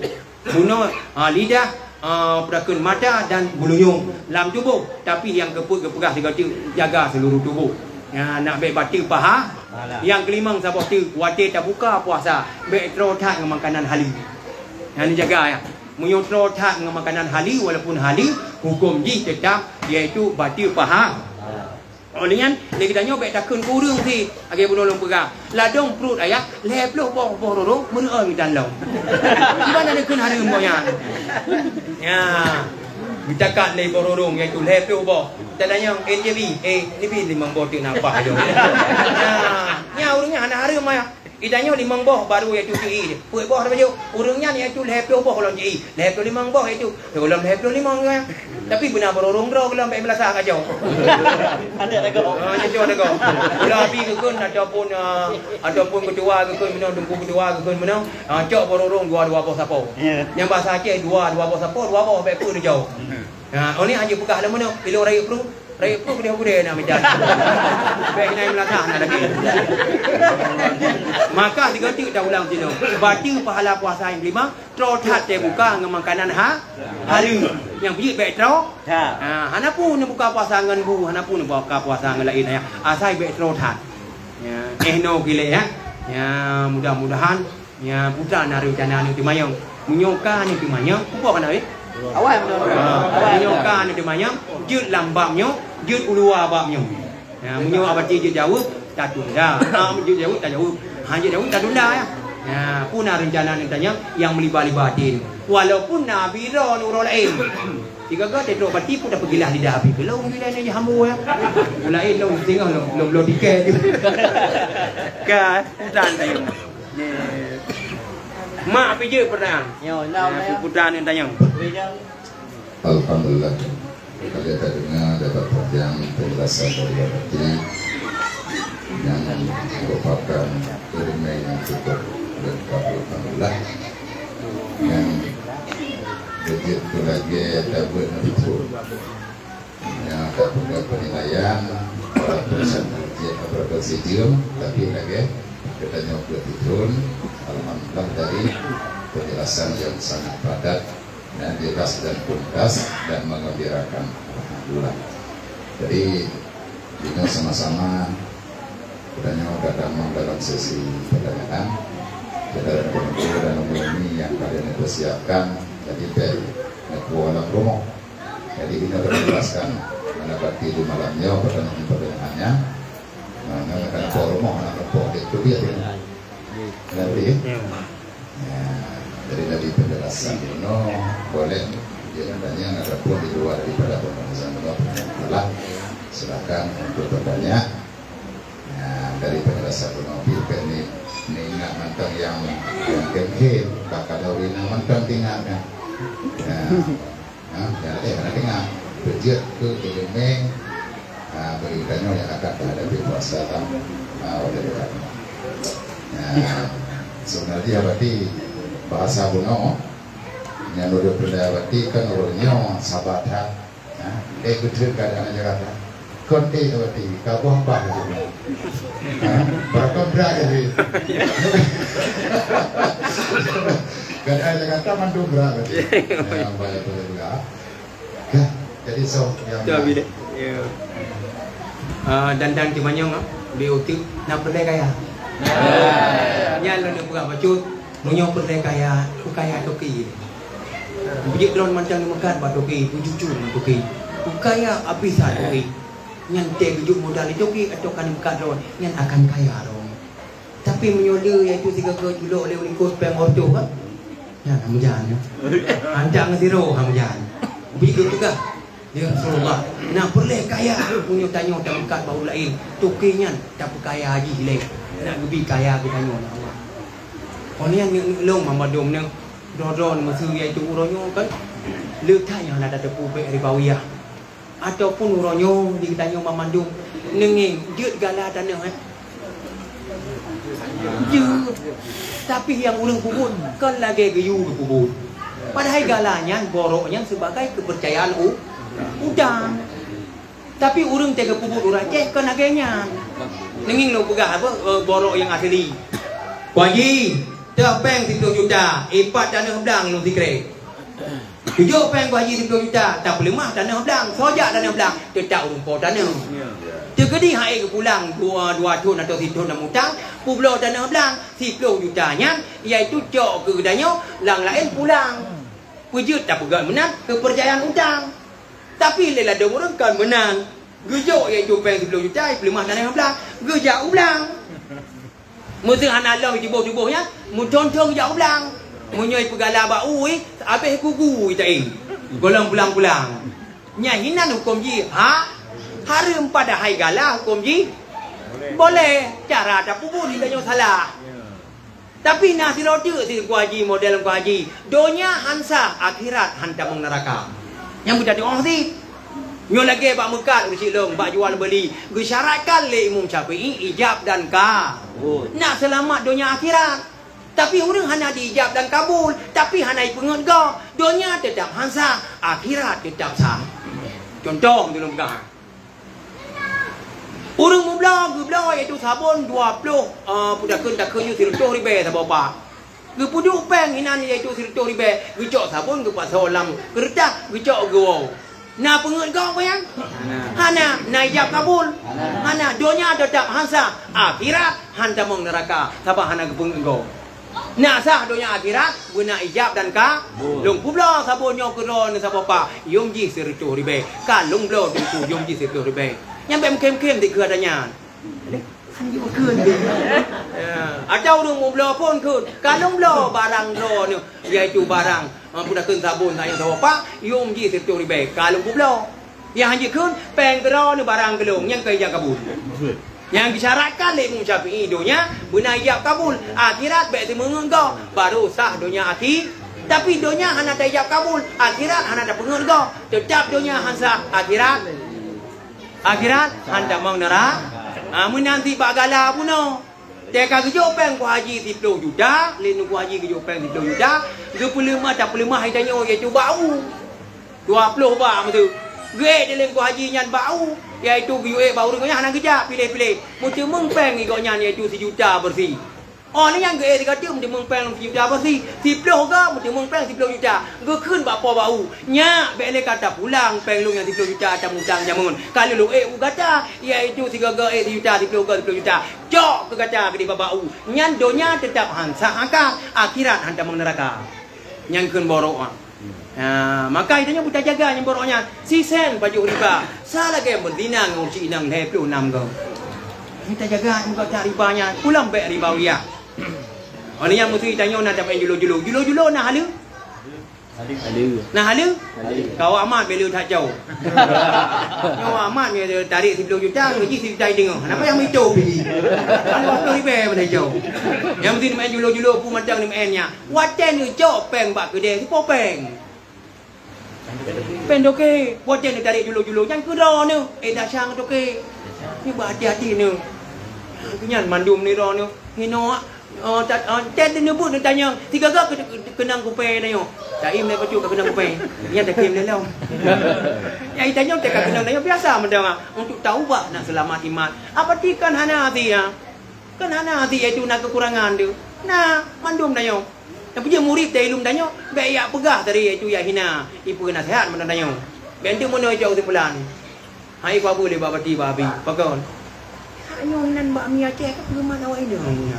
Bunoe, ha, lidah, ha, peudakheun mata dan geulinyueng lam tuboh. Tapi nyang keupeuet geupeugah sigoe teuk, jaga seluruh tuboh. Ya, nak bék bateue paha. Nyang keulimong saboh teuk, watée tabuka puasa, bék troe that ngon makanan hali. Nyan jaga, ya. Meunyoe troe that ngon makanan hali, walaupun hali, huköm jih teutap, iaitu bateue paha. Óh lheueh nyan, lé geutanyoe bèk takheun keu ureueng sit, lagèe bunoe lôn peugah. Ladôm pruet ayah, lhèe ploh boh, boh rorong, meureu'oh mita lom. Kiban na takheun hareuem boh nyan. Ya. Geutakat lé boh rorong, yaitu lhèe ploh boh. Tatanyong, "Eh, J B, eh, nibit limong boh teuk na paih lôn." Ya. Nyan ureueng nyan hana hareuem ayah. Geutanyoe limong boh baru yaitu ci i. Peuet boh tapajoh. Ureueng nyan yaitu lhèe ploh boh lom ci i. Lhèe ploh limong boh yaitu. Lom lhèe ploh limong nyan. Tapi beuna beurorong droe lom bèk meulasah kacau. Ada lagoe. Ah, nyoe cok lagoe. Mula abi geukheun ataupun, ah, ataupun keutua geukheun meunoe, teungku keutua geukheun meunoe, ah, cok beurorong dua, dua boh sapo. Ya. Nyang bahasa Aceh dua, dua boh sapo, dua boh bèk peue teucok. Ha, oh ni hana peugah lom meunoe, ilôn rayeuk pruet. Rayeuk pruet keudeh-keudeh na mita. Bèk inai meulasah na lagèe. Maka sigoe teuk taulang sinoe. Bateue pahala puasa nyang keulima, troh that teubuka ngon makanan ha-, hareuem. Nyang beujeuet bèk troh. Ha. Ha, hana peue neubuka puasa ngon bu, hana peue neubuka puasa ngon laén, ya. Asai bèk troh that. Ya, eh, noe kilé, ya. Ya, mudah-mudahan Nyan, peue na reuncana aneuk teumanyong. Meunyoe ka aneuk teumanyong, peue ka na weh? Awai, beutôi. Ha, meunyoe ka aneuk teumanyong, jeuet lam bab nyoe, jeuet u luwa bab nyoe. Nyan, meunyoe abati jeuet jaweueb, tatunda. Ha, jeuet jaweueb, tajaweueb. Ha, jeuet jaweueb, tatunda, ya. Nyan, peue na reuncana aneuk teumanyong nyang meuliba-liba até nyoe. Walaupun na abi droe ngon uroe laén. Sigoe-goe teutrok bati pun tapeugilah lidah abi. Keu lôn gila nyoe hamba, ya. Laén lôn singoh lôn, lôn bloe tiket. Ka, utan tayong. Mak pijeuet peureunang. Yo, nah, ya, ya. Putra ni tanyong. Alhamdulillah. Kalau kita dengar dapat panjang penjelasan dari Abati yang merupakan ilmu yang cukup lengkap, alhamdulillah. Yang begitu lagi dapat betul. Nyang ka peugah penilaian, walaupun sangat jeuet beureukat sijeuem, tapi lagèe geutanyoe peuet ithon, alhamdulillah dari penjelasan yang sangat padat dan jelas dan tuntas dan mengembirakan. Alhamdulillah. Jadi, ini sama-sama geutanyoe ka tamong dalam sesi pertanyaan. Saudara guru dan guru yang kalian persiapkan, jadi, bèk neupuwoe lam rumoh. Jadi, ini akan dijelaskan menepati di malam nyoe pertanyaan-pertanyaannya. Nah, nyoe akan po rumoh, akan po di itu dia. Nanti, ya. Ya, jadi dari penjelasan ini boleh dia tanya ataupun di luar daripada pembahasan Allah, silakan untuk bertanya. Ya, dari penjelasan Guru Nabi ini, ini ingat mantong yang, yang kemkém, bakal daur ingat mantong tinggal kan. Ya. Ha, nyang ék hana deungoe. Beujeuet keu ileumèe, ha, bagi geutanyoe nyang akan teuhadapi puasa lam, ha, watèe dekat. Ha, sebenarnya berarti bahasa bunoe nyang ulôn peureulèe berarti kan ureueng nyoe sabat that. Ha, ék beutôi keuadaan Jakarta. Kon ék berarti ka boh bah. Ha, beurapa brat jadi. Keuadaan Jakarta mandum brat berarti. Ya, baik, boleh juga. Dah, jadi so yang Dah bila. Ya. Ah, dan dan teumanyong ah, di uteuk na peureulèe kaya. Ya. Nyan lôn peugah bacut, meunyoe peureulèe kaya, peukaya toke. Beujeuet droen mantong neumeukat bak toke, beujujur ngon toke. Peukaya abis that toke. Nyan teuh geujok modal di toke atau ka neumeukat droen, nyan akan kaya droen. Tapi meunyoe le, yaitu sigoe-goe julok lé ulikot péng orto kan? Nyan hana meujan, ya. Hanjak ngon sidroe hana meujan. Begitu juga, "Ya Rasulullah, na peureulèe kaya meunyoe tanyoe tameukat bak ureueng laén, toke nyan tapeukaya jih lé, na geubi kaya geutanyoe lé Allah." Kon nyan nyoe lôn mandum nyoe, droe-droe meuseu yaitu uroe nyoe kan, le that nyang hana tateupeue bèk ribawiyah. Ataupun uroe nyoe di geutanyoe banmandum neungieng jeuet gala tanoh, eh? Jeuet. Tapi nyang ureueng peubuet kon lagèe geuyue geupeubuet. Padahai gala nyan, borok nyan sibagai keupeurcayaan u-, utang. Tapi ureueng teuka peubuet ureueng Aceh kon lagèe nyan. Neungieng lôn peugah apa, eh, borok nyang asli. "Pak Haji, teuh péng siploh juta, ipat tanoh blang lôn sikrek." Jujok péng Pak Haji siploh juta, tapeuleumah tanoh blang, soe jak tanoh blang, teutap ureueng po tanoh. Ya. Teukeudi han ék geupulang dua, dua thon atau sithon lam utang, peubloe tanoh blang, siploh juta nyan, yaitu cok keu geutanyoe, nyang laén pulang. Peujeuet tapeugöt meunan keupeurcayaan utang. Tapi lé ladôm ureueng kon meunan. Geujok iaitu péng siploh juta, ipeuleumah tanah blang. Geujak u blang. Meuseu hana lom jituboh-tuboh nyan, meuthon-thon geujak u blang. Meunyoe ipeugala bak u, abéh kugu ita-i. Gohlom pulang-pulang. Nyan hinan huköm jih ha, hareuem, padahai gala huköm jih boleh. Cara tapeubuet tanyoe salah. Tapi na sidroe teuk si Teungku Haji, model Teungku Haji, donya han sah, akhirat han tamong neuraka. Nyang beutatu'oh cit. Nyoe lagée bak meukat ureuëng silong, bak jual beuli, geusyaratkan lé Imam Syafi'i ijab dan kabul. Nak seulamat donya akhirat. Tapi ureuëng hana diijab dan kabul, tapi hana ipeungeut gob, donya teutab han sah, akhirat teutab sah. Cuntoh, meutulông peugah. Ureuëng meubloe, geubloe iaitu sabon dua ploh, eh, peue takheun, takheun nyoe sireutôh ribée saboh pak. Geupeuduek péng inan iaitu sireutôh ribée, geucok sabon geupasoe lam keureutah, geucok geuwoe. Na peungeut gob nyan? Hana. Na ijab kabul? Hana. Donya teutab han sah, akhirat han tamong neuraka, sabab hana geupeungeut gob. Nak sah donya akhirat, beuna ijab dan kabul. Lôn peubloe sabon nyoe keudroe neuh saboh pak, yum jih sireutôh ribée. Ka lôn bloe Teungku, yum jih sireutôh ribée. Nyan bék meukhém-khém dikeue ata nyan. Han jeuet kheun deh. Ya, atawa ureuëng meubloe phon kheun, ka lôn bloe barang droeneuh, yaitu barang, eh, peue takheun sabon, sayang saboh pak, yum jih sireutôh ribée, ka lôn peubloe. Nyang han jeuet kheun, péng keudroe neuh barang keu lôn, nyang ka ijab kabul. Nyang geusyaratkan lé Imam Syafi'i, donya beuna ijab kabul, akhirat bék simeungeut gob, barô sah donya akhi-, tapi donya hana taijab kabul, akhirat hana tapeungeut gob, teutab donya han sah, akhirat Akhirat han tamong neura-, ha, meunan cit bak gala bunoe. Teuka geujok péng Teungku Haji siploh juta, lé Teungku Haji geujok péng siploh juta, geupeuleumah, tapeuleumah itanyoe iaitu bak u. Dua ploh bak meuteu. Geuék lé Teungku Haji nyan bak u, iaitu geuyue ék bak ureuëng nyan hana geujak piléh-piléh. Meuteumeung péng igok nyan iaitu sijuta beureusi. Oh, lheueh nyan geuék sigoe teuk meuteumeung péng sijuta beureusi, siploh goe meuteumeung péng siploh juta. Geukheun bak po bak u, "Nyak, bék lé ka tapulang péng lôn nyang siploh juta tamutang jameun. Ka lôn ék u gata, iaitu sigoe-goe ék sijuta, siploh goe siploh juta. Cok keu gata keudeh bak bak u. Nyan donya teutab han sah akhirat, akhirat han tamong neuraka." Nyang kheun borok, ah. Ha, maka geutanyoe beutajaga nyang borok nyan. Sisen pajoh riba. Sa lagée meuzina ngon ureuëng inong lhée ploh nam goe. Beutajaga muka that riba nyan. Ulôn bék riba uyah. Oleh nyan meuseu geutanyoe na tameu'en julo-julo. Julo-julo na haleue? Haleue. Na haleue? Haleue. Kawak mat bela that jauh. Nyoe amat nyoe tarék siploh juta, gaji sijuta teungoh. Kenapa yang itu beli? Kan dua puluh ribu mana jauh? Yang mesti main julo-julo pun macam ni mainnya. Watée neucok péng bak keudée, sipo péng? Péng toke. Watée neutarék julo-julo, nyan keu droeneuh. Eh, dasya ngon toke. Ni beuhati-hati neuh. Nyan mandum ni droeneuh. Hinoe, oh, tat-, oh, tet neubeuet neutanyong. Sigaga ke-, ke-, keunong kupée tanyoe. Taim lé bacut ka keunong kupée. Nyan takim lé lom. Nyang itanyong teuka keunong tanyoe biasa meudoa. Untuk taubat nak seulamat iman. Apa ti kan hana hati, ya? Kan hana hati, iaitu na kekurangan tu. Na, mandum tanyoe. Nyang peujeuet murit dari lom tanyoe, bék yak peugah tadi, iaitu yak hina, ipeue naseuhat mantong tanyoe. Bék enteuk meunoe jauh simpulan. Hai, ibu abu lé bak pati bak abi, pakon? Hak nyoe nan bak mi Aceh ka peureuman awak inong.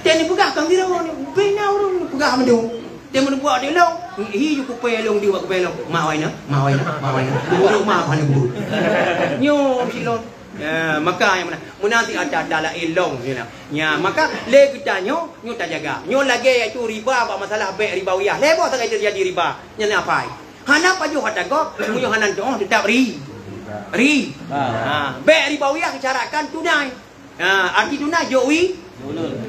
Teuh neupeugah kang sidroe nyoe, bina ureueng neupeugah mandum. Teuh meuneuk buat di lông, hi ju kupée lông di bak kupée lông. Mak wai na, mak wai na, mak wai na. Buruk mak wai na buruk. Nyoe silon. Ya, maka nyang meunan, meunan si ata-ata laén lông, ya. Nya, maka lé geutanyoe, nyoe tajaga. Nyoe lagée yaitu riba bak masalah bék riba uyah. Lé boh sagai teujadi riba. Nyan apai? Hana pajoh ata gob, meunyoe hana tu'oh teutap ri-, ri-, ha, bék riba uyah syaratkan tunai. Ha, arti tunai, jok wi-,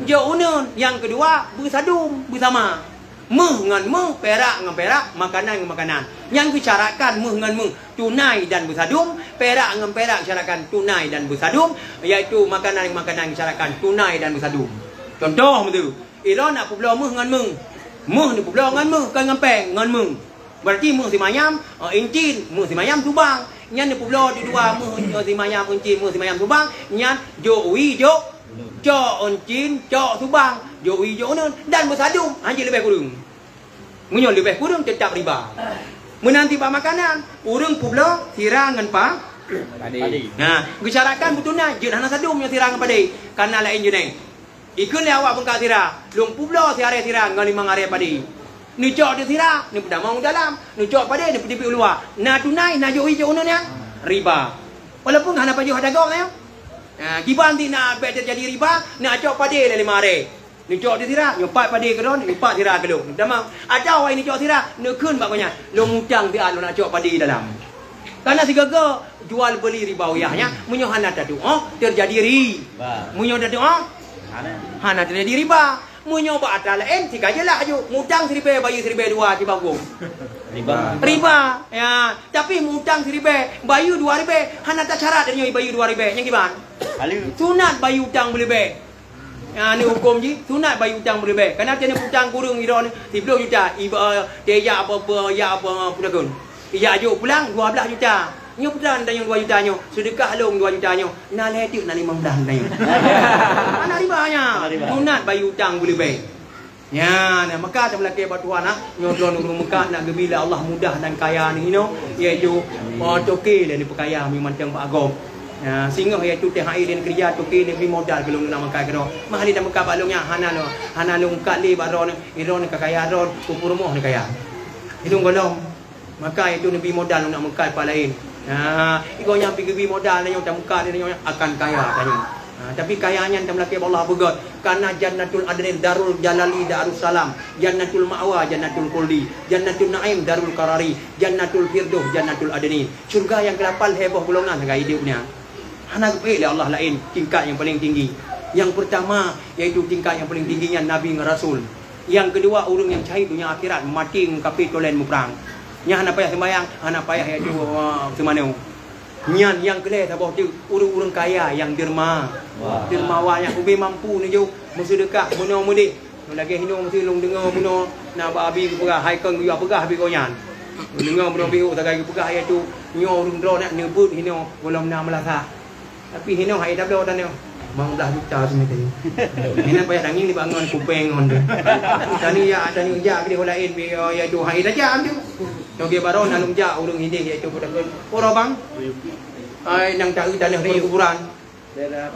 jok uneun. Nyang keudua, beusadum, beusama. Méuh ngon méuh, pirak ngon pirak, makanan ngon makanan. Nyang geusyaratkan méuh ngon méuh, tunai dan beusadum, pirak ngon pirak geusyaratkan tunai dan beusadum, yaitu makanan ngon makanan geusyaratkan tunai dan beusadum. Cuntoh meuteu, ilôn na peubloe méuh ngon méuh. Méuh neupeubloe ngon méuh, kon ngon péng, ngon méuh. Berarti méuh simayam, eh, incin, méuh simayam subang. Nyan neupeubloe dua-dua méuh, eh, simayam incin, méuh simayam subang. Nyan jok wi, jok, cok incin, cok subang. Jok wi, jok uneun. Dan beusadum, hanjeuet leubeh kureueng. Meunyoe leubeh kureueng, teutap riba. Meunan tieb bak makanan, ureueng peubloe sira ngon pa-, padé. Nah, geusyaratkan beutunai, jeuet hana sadum nyoe sira ngon padé. Kana laén jeuneh. Ikheun lé awak beungka sira, lôn peubloe siarée sira ngon limong arée padé. Neucok teuk sira, neupeutamong u dalam. Neucok padé, neupeudibiet u luwa. Na tunai, na jok wi jok uneun nyan? Riba. Walaupun hana pajoh ata gob nyoe. Ha, kiban ti na bèk teujadi riba, na cok padé lé limong aré. Neucok di sira, neupat padé keudroe, neupat sira keudroe. Tamam. Atawa neucok sira, neukheun bak gobnyan, "Lôn mutang siat lôn nak cok padé dalam." Karena sigoe-goe jual beli ribawiah nyan, meunyoe hana tadoa, teujadi ri-, Ba. Meunyoe tadoa, Hana. Hana teujadi riba. Meunyoe bak atra laén, sikajeulaih ju, mutang siribèe, bayeue siribèe dua, kiban huköm. Riba. Riba. Ya, tapi mutang siribèe, bayeue dua ribèe, hana tasyarat nyoe bayeue dua ribèe, nyan kiban? Haleue. Sunat bayeue utang beuleubèh. Ya, ni huköm jih, sunat bayeue utang beuleubèh. Kana teuneuk utang kureueng droeneuh siploh juta, iba, teuyak apa-apa, yak apa, peue takheun. Ijak jok pulang dua blaih juta. Nyoe peue tan tanyong dua juta nyoe? Seudeukah lôn dua juta nyoe. Na lhèe teuk na limong blaih tanyong. Hana riba nyan. Hana riba. Sunat bayeue utang beuleubèh. Nyan, maka tameulakèe bak Tuhan, ha. Nyoe droeneuh ureueng meukat nak geubi lé Allah mudah dan kaya neuh hinoe, yaitu, oh, toke lé neupeukaya meunyoe mantong bak agom. Ya, singoh yaitu T H I lé neukeureuja, toke neubri modal keu lôn nak meukat keudroe. Meuhali tameukat bak lôn nyan hana lôn, hana lôn meukat lé bak droeneuh, droeneuh ka kaya droeneuh, keu peurumoh neukaya. Hidong gohlom. Maka itu neubi modal nak meukat pat laén. Ha, igoe nyang pi geubi modal nyoe tameukat nyoe akan kaya tanyoe. Ha, tapi kaya nyan tameulakèe bak Allah beugöt. Karena Jannatul Adnin, Darul Jalali, Darussalam, Jannatul Ma'wa, Jannatul Khuldi, Jannatul Naim, Darul Qarari, Jannatul Firdaus, Jannatul Adnin. Syurga nyang keulapan lhèe boh golongan sagai idop nyan. Hana geupeuék lé Allah laén tingkat nyang paleng tinggi. Nyang peurtama, yaitu tingkat nyang paleng tinggi nyan nabi ngon rasul. Nyang keudua, ureueng nyang syahid donya akhirat, maté ngon kafé tolen muprang. Nyan hana payah seumbahyang, hana payah yaitu, uh, seumanoe. Nyan nyang keulhèe saboh teuk, ureueng-ureueng kaya nyang derma. Wah. Dermawan nyang ubé mampu neujok meuseudeukah, meunoe meudéh. Lagèe hinoe meusti lôn deungö bunoe na bak abi geupeugah, hai kon geuyue peugah abi gobnyan. Lôn deungö bunoe bihôk sagai geupeugah, yaitu nyoe ureueng droeneuh neubeuet hinoe gohlom na meulasah. Tapi hinoe hai tabloe tanyoe. Limong blaih juta seumeter. Hinoe payah tangieng nibak ngon kupeng ngon tu. Tanyoe jak, tanyoe jak keudéh laén, yaitu hai tajam tu. Toge baroe na lôn jak ureueng idéh, yaitu peue takheun. Ora bang. Ai nang taeu tanah perkuburan.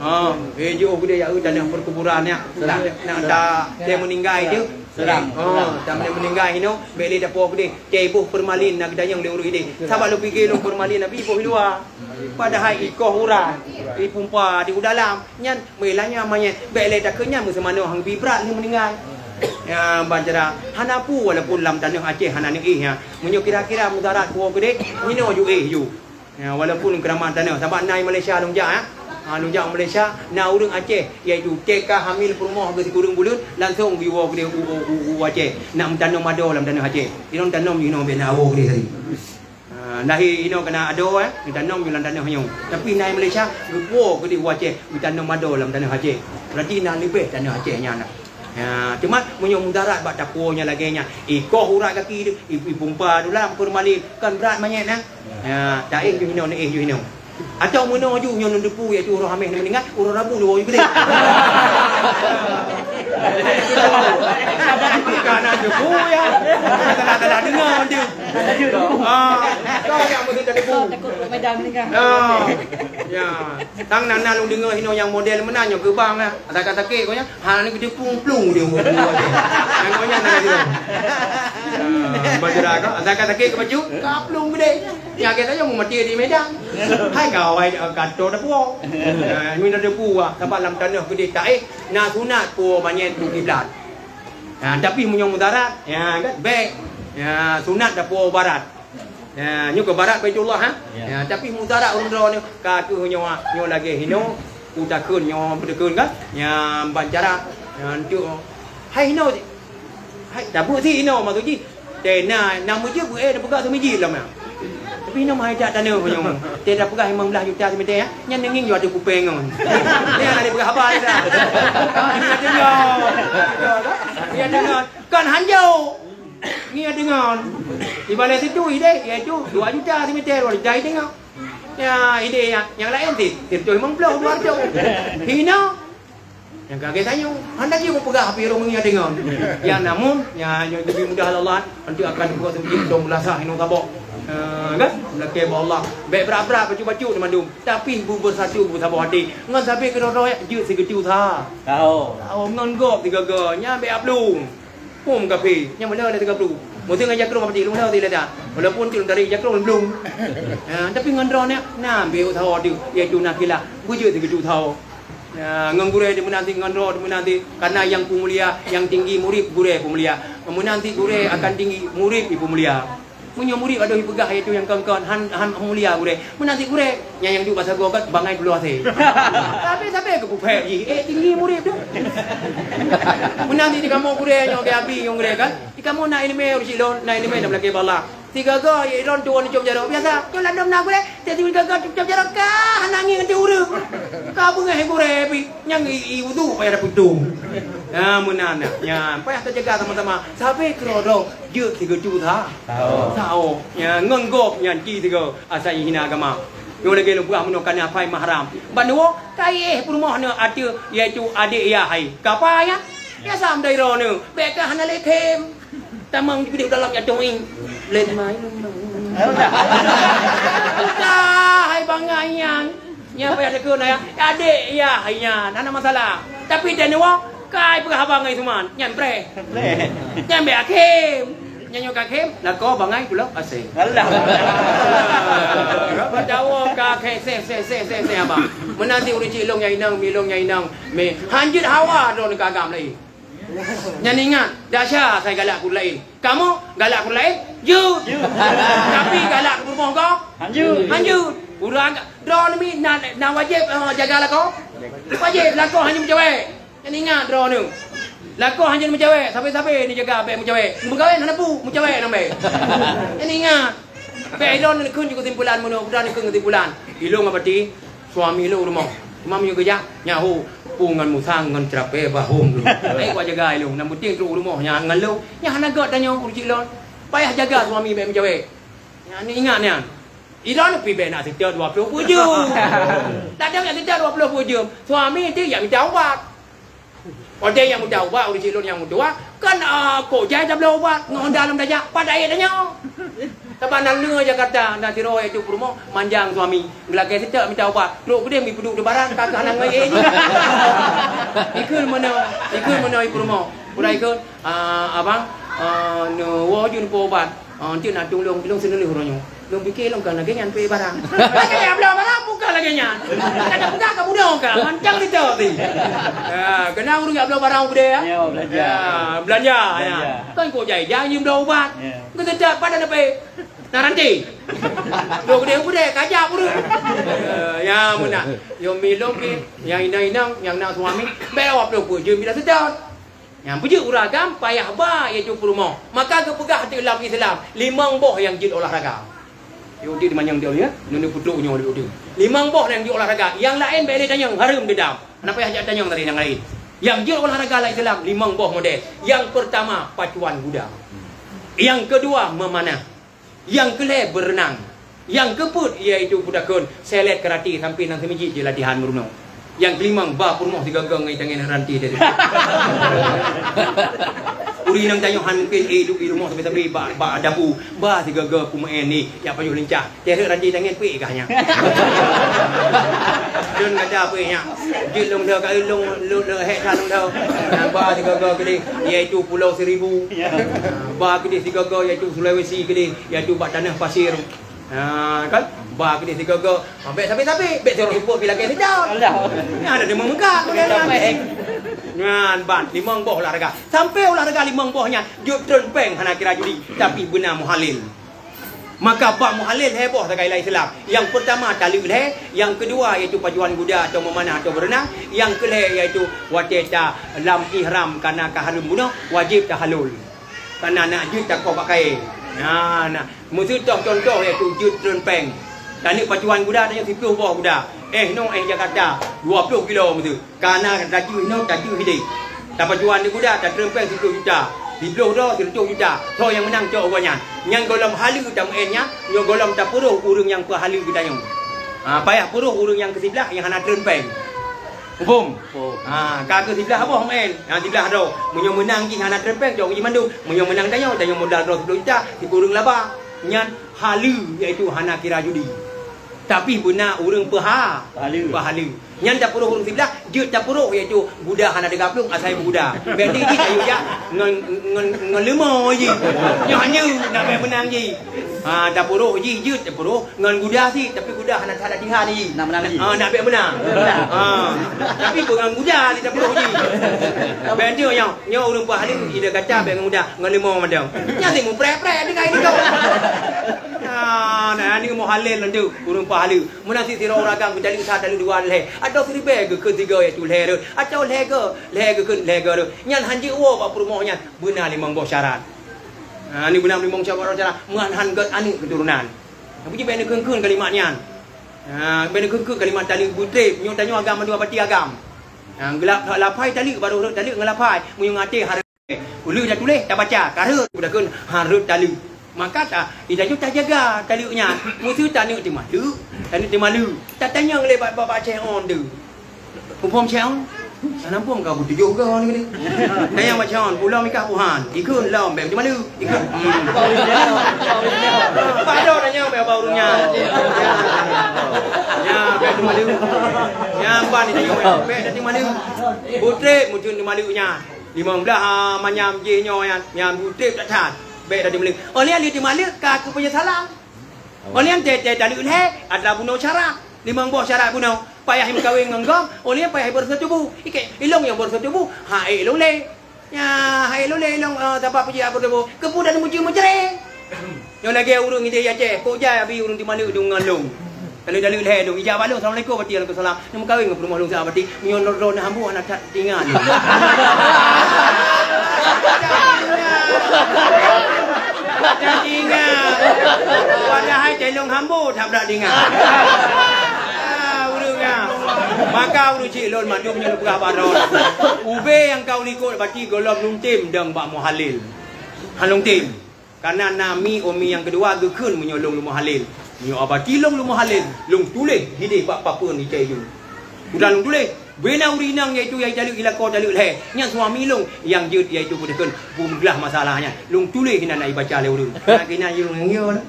Ah, eh, jiôh geude ya, eh, tanah perkuburan ya. Seram. Nak, nak ta, dia meninggai tu. Seram. Oh, ta meninggai hinoe, bèk lé tapo geude. Cai boh formalin nak geudanyong lé ureueng idéh. Sabab lôn pike lôn formalin, tapi boh luwa. Padahai ikoh urat, ipumpa di dalam. Nyan, meuilanya manyét. Bèk lé takheun nyan meuseumanoe hang bi brat lé meninggai. Ya, ban cara hana peue walaupun lam tanoh Aceh hana neuéh ya. Meunyoe kira-kira mudarat peue geude, hinoe ju éh ju. Ya, walaupun keuramat tanoh, sabab na i Malaysia lôn jak, eh. Ha, lôn jak u Malaysia, na ureueng Aceh, yaitu T K hamil peurumoh geuh sikureueng buleuen, langsong geuwoe keudéh u, u, u, u Aceh. Nak meutanam ado lam tanoh Aceh. Inong tanom jinoe bèk na awoe keudéh tadi. Ha, lahé inoe keunan ado, eh, meutanam jih lam tanoh nyoe. Tapi na i Malaysia, geuwoe keudéh u Aceh, meutanam ado lam tanoh Aceh. Berarti na leubeh tanoh Aceh nyan. Ya, cuma meunyoe mudarat bak tapuo nyang lagèe nyan, ikoh urat gaki teuh, i, ipumpa teuh lam formalin, kan brat manyét nyan. Ya, taéh ju hinoe, neuéh ju hinoe. Atau meunoe ju nyoe lôn teupeue, yaitu uroe Hamèh neumeuninggai, uroe Rabu neuwoe ju keudéh. Bukan nak teupeue ya. Salah-salah deungö tu. Ah, kau yang mesti teupeue. Takut Medan meninggal. Ah, ya. Tang na, na lôn deungö hinoe nyang model meunan nyoe keubang lah. Sakét-sakét kau nyan. Hana geuteupeue plueng di muka dia. Nyan kau nyan na geuteupeue. Ah, bajera ka, asai ka sakét keu bacut, ka plueng geude. Nyan ka saja meumaté di Medan. Hai ka awai, eh, ka toe teupuo. Ah, nyoe na teupuo, sabab lam tanoh geude taéh, na sunat puo manyét u kiblat. Ah, tapi meunyoe mudarat, ya kan, bèk. Ya, sunat tapuo barat. Ya, nyoe keu barat Baitullah, ha? Ya. Ya, tapi mudarat ureueng droeneuh ka keuh nyoe, nyoe lagèe hinoe, utakheun nyoe beutakheun kan? Ya, ban cara, ya, untuk, hai hinoe, hai, tabeuet si hinoe maksud jih. Teuh na, na meujeuet beu, eh, tapeugah seumijit lom, ya. Tapi hinoe meuhai jak tanoh nyoe. Teuh tapeugah limong blaih juta simeter, ya. Nyan neungieng jua ateueh kupeng ngon. Nyan ada peugah haba dah. Nyan deungoe. Nyan deungoe. Kan hanjeuet. Ngieng deungon. Ibarat situ idéh, iaitu dua juta simeter, dua juta idéh ngon. Ya, idéh ya, nyang laén sit, sireutoh limong ploh, dua ratus. Hinoe. Nyang kagèe tanyoe, hana jih kupeugah api rhung ngieng deungon. Ya, namun, ya, nyang lebih mudah Allah, nanti akan buat seperti dong belasah hinoe tabok. Ha, kan? Lakèe bak Allah. Bèk brat-brat bacut-bacut ni mandum. Tapi bu bersatu, bu saboh até. Ngon sabe keudroe-droe, jeuet sigeuteu sa. Tao. Tao ngon gob sigaga, nyan bèk aplueng. Hom kafé, nyang mana ada tiga puluh. Meuseu ngon jakrong apa ti lôn teuh ti lada. Walaupun ti lôn tarék jakrong lôn blong. Ha, tapi ngon droeneuh na ambiek usaha tu, iaitu na kilah. Beujeuet sigeuteu usaha. Ya, ngon gurée di meunan cit, ngon droe di meunan cit. Karena nyang peumulia, nyang tinggi murid, gurée peumulia. Meunan cit gurée akan tinggi, murid ipeumulia. Meunyoe murid adoh ipeugah iaitu nyang kon-kon, han, han mulia gurée. Meunan cit gurée, nyang, nyang duek basa gogat, bangai pulo asée. Tapi sabe keu peuphét jih, eh, tinggi murid tu. Meunan cit di kamoe gurée nyoe, geuabi nyoe gurée kan. Di kamoe na ileumé ureueng chik lôn, na ileumé lam lakée bala. Sigaga, ya, ilôn tuan cok jaroe. Biasa, nyoe ladom na gurée, jadi sigaga cok jaroe ka hana ngieng di ureueng. Ka beungéh gurée pi, nyang i, i wudu payah dapeuet tueng. Ha, meunan na. Nyan, payah tajaga sama-sama. Sabe keudroe-droe, jeuet sigeuteu sa. Sao. Sao. Nyan, ngon gob nyan ci sigoe, asai hina agama. Nyoe lagée lôn peugah meunoe kana fai mahram. Ban nyoe, kayéh peurumoh nyoe ateueh, iaitu adék yah hai. Kapa nyan? Ya sam daerah nyoe, bék ka hana lé khem. Tamong jipeuduek dalam jatuh ing. Lain main. Udah, hai bangai nyan. Nyan payah takheun ya. Adék yah hai nyan, hana masalah. Tapi dan nyoe kai peugah haba ngon Usman, nyan preh. Nyan bék akhém. Nyan nyoe ka khém, lakoe bangai pulo asée. Alah. Dawa ka khém seh, seh, seh, seh, seh, abang. Meunan cit ureueng chik lôn nyang inong, mi lôn nyang inong. Mi, hanjeuet hawa droeneuh ka agam laén. Nyan ingat, dasya asai galak keu laén. Kamoe galak keu laén, jeuet. Jeuet. Tapi galak keu rumoh gob, hanjeuet. Hanjeuet. Ureueng droeneuh mi na, na wajéb, eh, jaga lakoe. Wajéb lakoe hanjeuet meucawék. Nyan ingat droeneuh. Lakoe hanjeuet meucawék, sabe-sabe neujaga bék meucawék. Meugawé hana pu, meucawék nambah. Nyan ingat. Bék droeneuh neukheun cit keusimpulan meunoe, droeneuh neukheun keusimpulan. Ilôn ngabati, Suami lôn u rumoh. Cuma meunyoe geujak, nyaho, peue ngon musang ngon ceurapée bahom lôn. Hai, kujaga ilôn. Nyang penting trok u rumoh nyan ngon lôn. Nyan hana gét tanyoe ureueng chik lôn. Payah jaga suami bék meucawék. Nyan ingat nyan. Ilôn pih bék na seutôt dua ploh peuet jeuem. Ladôm na seutôt dua ploh peuet jeuem. Suami ti jak mita ubat. Watée nyang meuda ubat, ureueng chik lôn nyang meutuah, kan, ah, kok jai tabloe ubat ngon honda lom tajak, pat ayat tanyoe. Sabab na leueng Jakarta, na sidroe yaitu peurumoh, manjang suami, geulakée seutôt mita ubat, trok keudeh meuduek di barang, ka keuh hana ngon ie jih. Ikheun meunoe, ikheun meunoe i peurumoh. Udah ikheun, ah, abang, ah, neuwoe ju neupeue ubat. Ah, enteuk na tueng lôn, lôn seuneulheueh uroe nyoe. Lôn pike lôn ka lagée nyan peuék barang. Lagée nyan bloe barang bukan lagée nyan. Ka tapeugah ka bunoe ka, mantong ditôk tadi. Ha, keunan ureueng jak bloe barang u keudè, ya? Ya, belanja. Ya, belanja, ya. Belanja. Kan kok jai-jai nyoe bloe ubat. Ya. Geuteutab pada na peuék. Na ranté. Bloe keudè u keudè, ka jak ureueng. Ya, ya, meunan. Yo mi lôn pih, nyang inong-inong, nyang na suami, bèk awak bloe peuet jeuem bila seutôt. Nyang beujeuet ureueng agam payah ba, yaitu peurumoh. Maka geupeugah ateueh lam Islam, limong boh nyang jeuet olahraga. Yuk, di manyang dia, ya. Nyoe peutrok nyoe, di. Limong boh nyang jeuet olahraga. Nyang laén bèk lé tanyong, hareuem deudam. Hana payah jak tanyong dari nyang laén. Nyang jeuet olahraga lam Islam, limong boh model. Nyang peurtama, pacuan guda. Nyang keudua, meumanah. Nyang keulhèe beureunang. Nyang keupeuet, yaitu peudakon, selet karate sampoe nan seumijiek jih latihan meurunoe. Nyang keulimong, ba peurumoh sigoe-goe ngon tangen ranté tadi. Ureueng inong tanyoe han mungken, eh, duek di rumoh sabe-sabe bak, bak dapu. Ba sigoe-goe peumeu'en ni, jak pajoh lincah. Teuhreuk ranté tangen peuék kah nyan. Lôn gata peuék nyan. Jeuet lôn deuh ka lôn, lôn, lôn hék that lôn deuh. Ba sigoe-goe keudeh, yaitu Pulau Seribu. Ba keudeh sigoe-goe, yaitu Sulawesi keudeh. Yaitu bak tanah pasir. Ha, kan? Ba keudeh sigoe-goe. Ha, bèk sabe-sabe, bèk sidroe seupôt pih lagèe sidan. Alah. Nyan ada deungon meukat model nyan. Nyan ban, limong boh olahraga. Sampoe olahraga limong boh nyan, jeuet treun pèng hana kira judi, tapi beuna muhalil. Maka bak muhalil lhèe boh sagai lam Islam. Nyang peurtama taleuek lhèe, nyang keudua yaitu pacuan guda atau meumanah atau beureunang, nyang keulhèe yaitu watèe ta lam ihram kana ka hareuem bunoe, wajéb tahalul. Kana na jeuet takoh bak kayèe. Nah, nah. Meuseutôt contoh yaitu jeuet treun pèng. Taneuk pacuan guda tanyoe siploh boh guda. Eh, nyoe eh Jakarta, dua ploh kilo meuseue. Kana tajeuet inoe, tajeuet idéh. Tapacuan di guda, tatreun pèng siploh juta. Siploh droe, sireutoh juta. Soe nyang meunang cok gobnyan. Nyan gohlom haleue tameu'en nyan, nyoe gohlom tapeuroh ureueng nyang peuhaleue geutanyoe. Ha, payah peuroh ureueng nyang keusiblah nyang hana treun pèng. Muphom? Oh. Ha, ka keu siblah boh meu'en. Ha, siblah droe. Meunyoe meunang jih hana treun pèng, jok jih mandum. Meunyoe meunang tanyoe, tanyoe modal droe siploh juta, sikureueng laba. Nyan haleue, yaitu hana kira judi. Tapi beuna ureuëng peuha-, Pahala. Pahala. Nyan tapeurôh ureuëng siblah, jeuet tapeurôh, iaitu guda hana teugaplong, asai beuguda. Berarti jih tayu jak ngon, ngon, ngon leumo jih. Nyoe hana nak bèk meunang jih. Ha, tapeurôh jih, jeuet tapeurôh ngon guda sit, tapi guda hana that latihan jih. Nak meunang jih. Ha, nak bèk meunang. Nak meunang. Ha. Tapi ngon guda jih tapeurôh jih. Berarti nyoe, nyoe ureuëng pahala, ida gata bèk ngon guda, ngon leumo mantong. Nyan sit mupreh-preh deungon itu. Ha, nah, ni muhalil nanti ureuëng pahala. Meunan sit sidroe ureuëng agam geutaleuek sa, taleuek dua, lhèe, atawa siribèe geukheun sigoe, iaitu lhèe rot, atawa lhèe goe, lhèe geukheun lhèe goe rot. Nyan han jeuet woe bak peurumoh nyan, beuna limong boh syarat. Ha, ni beuna limong syarat, syarat. Meuhan han gèt aneuk keuturonan. Tapi jih bèk neukheun-kheun kalimat nyan. Ha, bèk neukheun-kheun kalimat taleuek beutrép. Nyoe tanyoe agam mandum abati agam. Ha, geulap laphai taleuek, barô rhot taleuek ngon laphai. Meunyoe ngon até hareuem. Ulèe tatuléh, tabaca, ka rhot, udah kheun, ha, rhot taleuek. Maka ta, ita ju tajaga taleuek nyan. Meuseu taneuk teumaleuek, taneuk teumaleuek. Tatanyong lé bak, bak, bak Céh On tu. Phôn-phôn Céh On? Hana phôn ka beutujoh goe ni. Tanyong bak Céh On, pulo mikah puhan. Ikheun lom, bèk teumaleuek. Ikheun. Hmm. Padahai tanyong bèk bak ureueng nyan. Ya, bèk teumaleuek. Ya, ban tanyong bèk, bèk teumaleuek. Beutrép meuteun teumaleuek nyan. Limong blaih, ha, manyam jih nyoe nyan, nyan beutrép that-that. Bèk that teumaleuek. Óh lheueh teumaleuek ka keu peunyesalan. Óh lheueh teuh, teuh taleuek lhèe, atra bunoe syarat. Limong boh syarat bunoe. Payah meukawen ngon gom, óh lheueh payah beureusoh tuboh. Ikèe, ilôn nyang beureusoh tuboh, ha, ék lôn lé. Nyan, ha, ék lôn lé ilôn, eh, sabab peue jih beureusoh tuboh. Keupeue dan meucue meucré. Nyoe lagèe ureueng idéh Aceh, kok jai abi ureueng teumaleuek deungon lôn. Taleuek-taleuek lhèe lôn, ijak bak lôn, "Assalamualaikum," bati, "Waalaikumsalam." Nyoe meukawen ngon peurumoh lôn sabe bati, meunyoe droeneuh hambô hana that teuingat lôn. That teuingat. Padahai calông hambô that brat teuingat. Ah, ureueng nyan. Maka ureueng chik lôn mandum nyoe peugah bak droe. Ubé nyang ka ulikot bati gohlom lôn tem dong bak muhalil. Han lôn tem. Kareuna na mi, umi nyang keudua geukheun meunyoe lôn leumo halel. Nyoe abati lôn leumo halel, lôn tuléh hidéh bak papeuen icai lôn. Udah lôn tuléh, bina ureueng inong yaitu nyang taleuek ilako taleuek lhèe. Nyan suami lôn nyang jeuet yaitu peue geukheun bunglah masalah nyan. Lôn tuléh inan na ibaca lé ureueng. Nak keunan ureueng ngieng.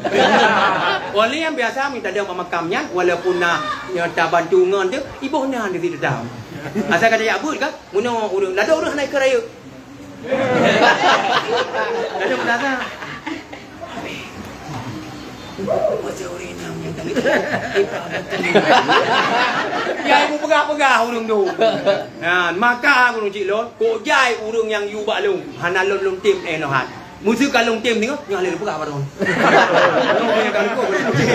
Oleh nyang biasa meunyoe tadong bak makam nyan, walaupun na, nyoe tabantu ngon teuh, iboh na di situ dah. Asai ka tajak beuet ka, meunoe ureueng, ladôm ureueng hana ikeu rayeuk. Ada peurasa. Masa ureueng inong nyang tadi. Ya, ibu peugah-peugah ureueng tu. Nah, maka ureueng chik lôn, kok jai ureueng nyang yue bak lôn, hana lôn lôn tem eh noh hat. Meuseu ka lôn tem singoh, nyoe lé peugah baroe. Nyoe nyang ka lôn tem.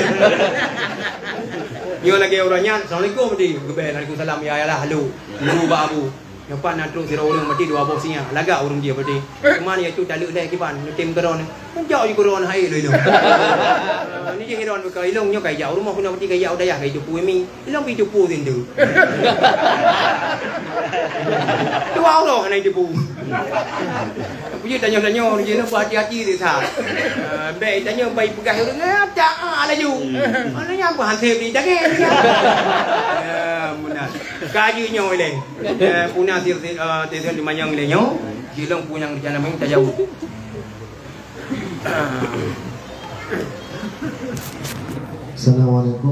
Nyoe lagèe ureueng nyan, "Assalamualaikum," di. Geubèe, "Waalaikumsalam, ya, ya lah, halo." Guru bak abu. Nyoe pat na trok sidroe ureueng maté dua boh singa. Lagak ureueng jih maté. Teuma yaitu taleuek lhèe kiban, neutem keudroe nyoe. Meujak jih keudroe hai lôn ilong. Ni jih keudroe buka ilong nyoe kai jak u rumoh keunoe maté kai jak u dayah kai tupu mi. Ilong pi tupu sintu. Dua uroe hana tupu. Tapi tanyoe-tanyoe ureueng jih nyoe hati-hati deh sa. Bèk tanyoe bai peugah ureueng, "Eh, tak ah laju." Mana nyang berhasil di daging. Ya, meunan. Ka jeuet nyoe lé. Eh, puna sir, sir, eh, tesen di manyang lé nyoe. Jilong punyang rencana main tajaweueb. Assalamualaikum.